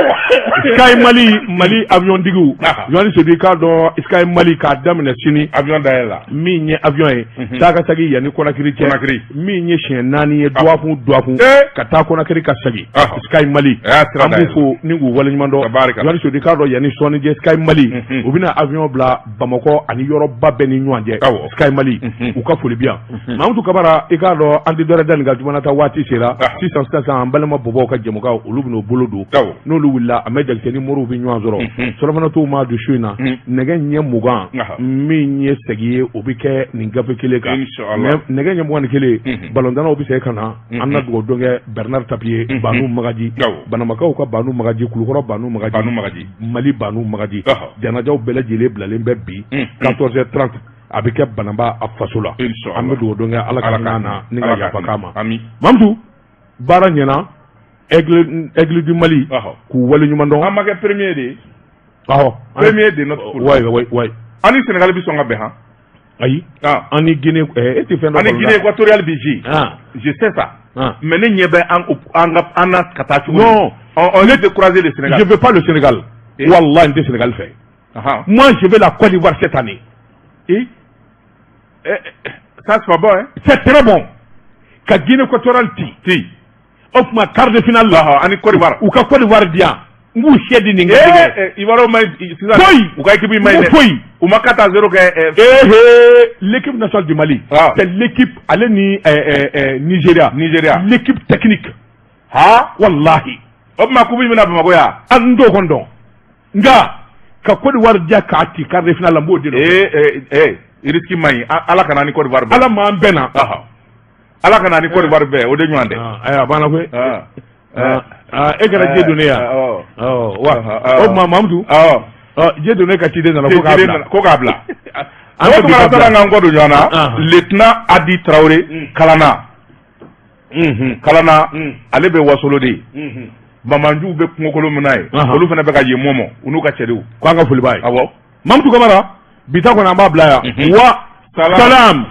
Sky Mali Mali avion tigiw Journaliste Seydou i k'a dɔn Sky Mali k'a daminɛ sini avion dayɛlɛ la min ye avion ye taa ka segin yanni Conakry cɛ Conakry min ye siɲɛ 4 ye dɔgɔkun dɔgɔkun ka taa Conakry ka segin Sky Mali an b'u fo ni k'u waleɲuman dɔn Journaliste Seydou i k'a dɔn yanni sɔɔni cɛ Sky Mali u bɛna avion bila Bamakɔ ani yɔrɔba bɛɛ ni ɲɔgɔn cɛ Sky Mali u ka foli bi yan Mamudu Kamara i k'a dɔn an tɛ dɔwɛrɛ da nin kan juma nata waati sera sisan sisan an balima bɔbɔw ka jɛmukan olu bɛn'o bolo don n'olu wulila a mɛ Jakite ni moriw bɛ ɲɔgɔn sɔrɔ surɔfana t'u ma dun su in na nɛgɛ ɲɛ 20 min ye sɛgi ye o bɛ kɛ nin gafe kelen kan nɛgɛ ɲɛ 21 balontannaw bɛ se ka na an na dugawu don kɛ Bernard Tapie ye Banu Magaji Banamakaw ka Banu Magaji Kulukɔrɔ Banu Magaji Mali Banu Magaji janajaw bɛɛ lajɛlen bilalen bɛ bi 14h30 a bɛ kɛ Banamba a faso la an bɛ dugawu don kɛ Ala ka hinɛ a na ni ka yafa k'a ma Mamudu baara ɲɛna Aigle du Mali k'u waleɲuman dɔn an ma kɛ premier de ye ɔhɔ premier de notre poule ouais ouais ouais an ni Sénégal bɛ sɔn ka bɛn han ayi an ni Guinée e tɛ fɛn dɔ an ni Guinée équatoriale bɛ jouer je sais ça mais ne ɲɛ bɛ an an ka an na ka taa cogo non on risque de croiser le Sénégal je veux pas le Sénégal wallahi n tɛ Sénégal fɛ moi je veux la Côte d'Ivoire cette année et ça c'est pas bon hein c'est très bon ka Guinée équatoriale ci ci o tuma quart de finale la ani Côte d'Ivoire u ka Côte d'Ivoire di yan n b'u sɛ di nin kɛ Ivoire ma sisan foyi u ka équipe ma ɲi dɛ foyi u ma 4-0 kɛ eh l'équipe nationale du Mali c'est l'équipe ale ni Nigeria Nigeria l'équipe technique ha wallahi o tuma coupe in bɛna Bamakɔ yan an n t'o kɔni dɔn nka ka Côte d'Ivoire diya k'a ci quart de finale la n b'o de dɔn ee ee risque man ɲi Ala kana ni Côte d'Ivoire bɛn Ala m'an bɛn na Ala kana ni Côte d'Ivoire bɛn o de ɲɔgɔn tɛ ayiwa a banna koyi e kɛra Dieudonné ya wa o tuma Mamudu Dieudonné ka ciden nana ko k'a bila ko k'a bila an bɛ tuma sara k'an kɔ don ɲɔgɔn na lieutenant Adi Traoré Kalana Kalana ale bɛ Wasolo de ye banbaanciw bɛ kungokolon min na yen olu fana bɛ ka yen mɔmɔ u n'u ka cɛdenw k'an ka foli b'a ye awɔ Mamudu Kamara bi ta kɔni an b'a bila yan wa salam.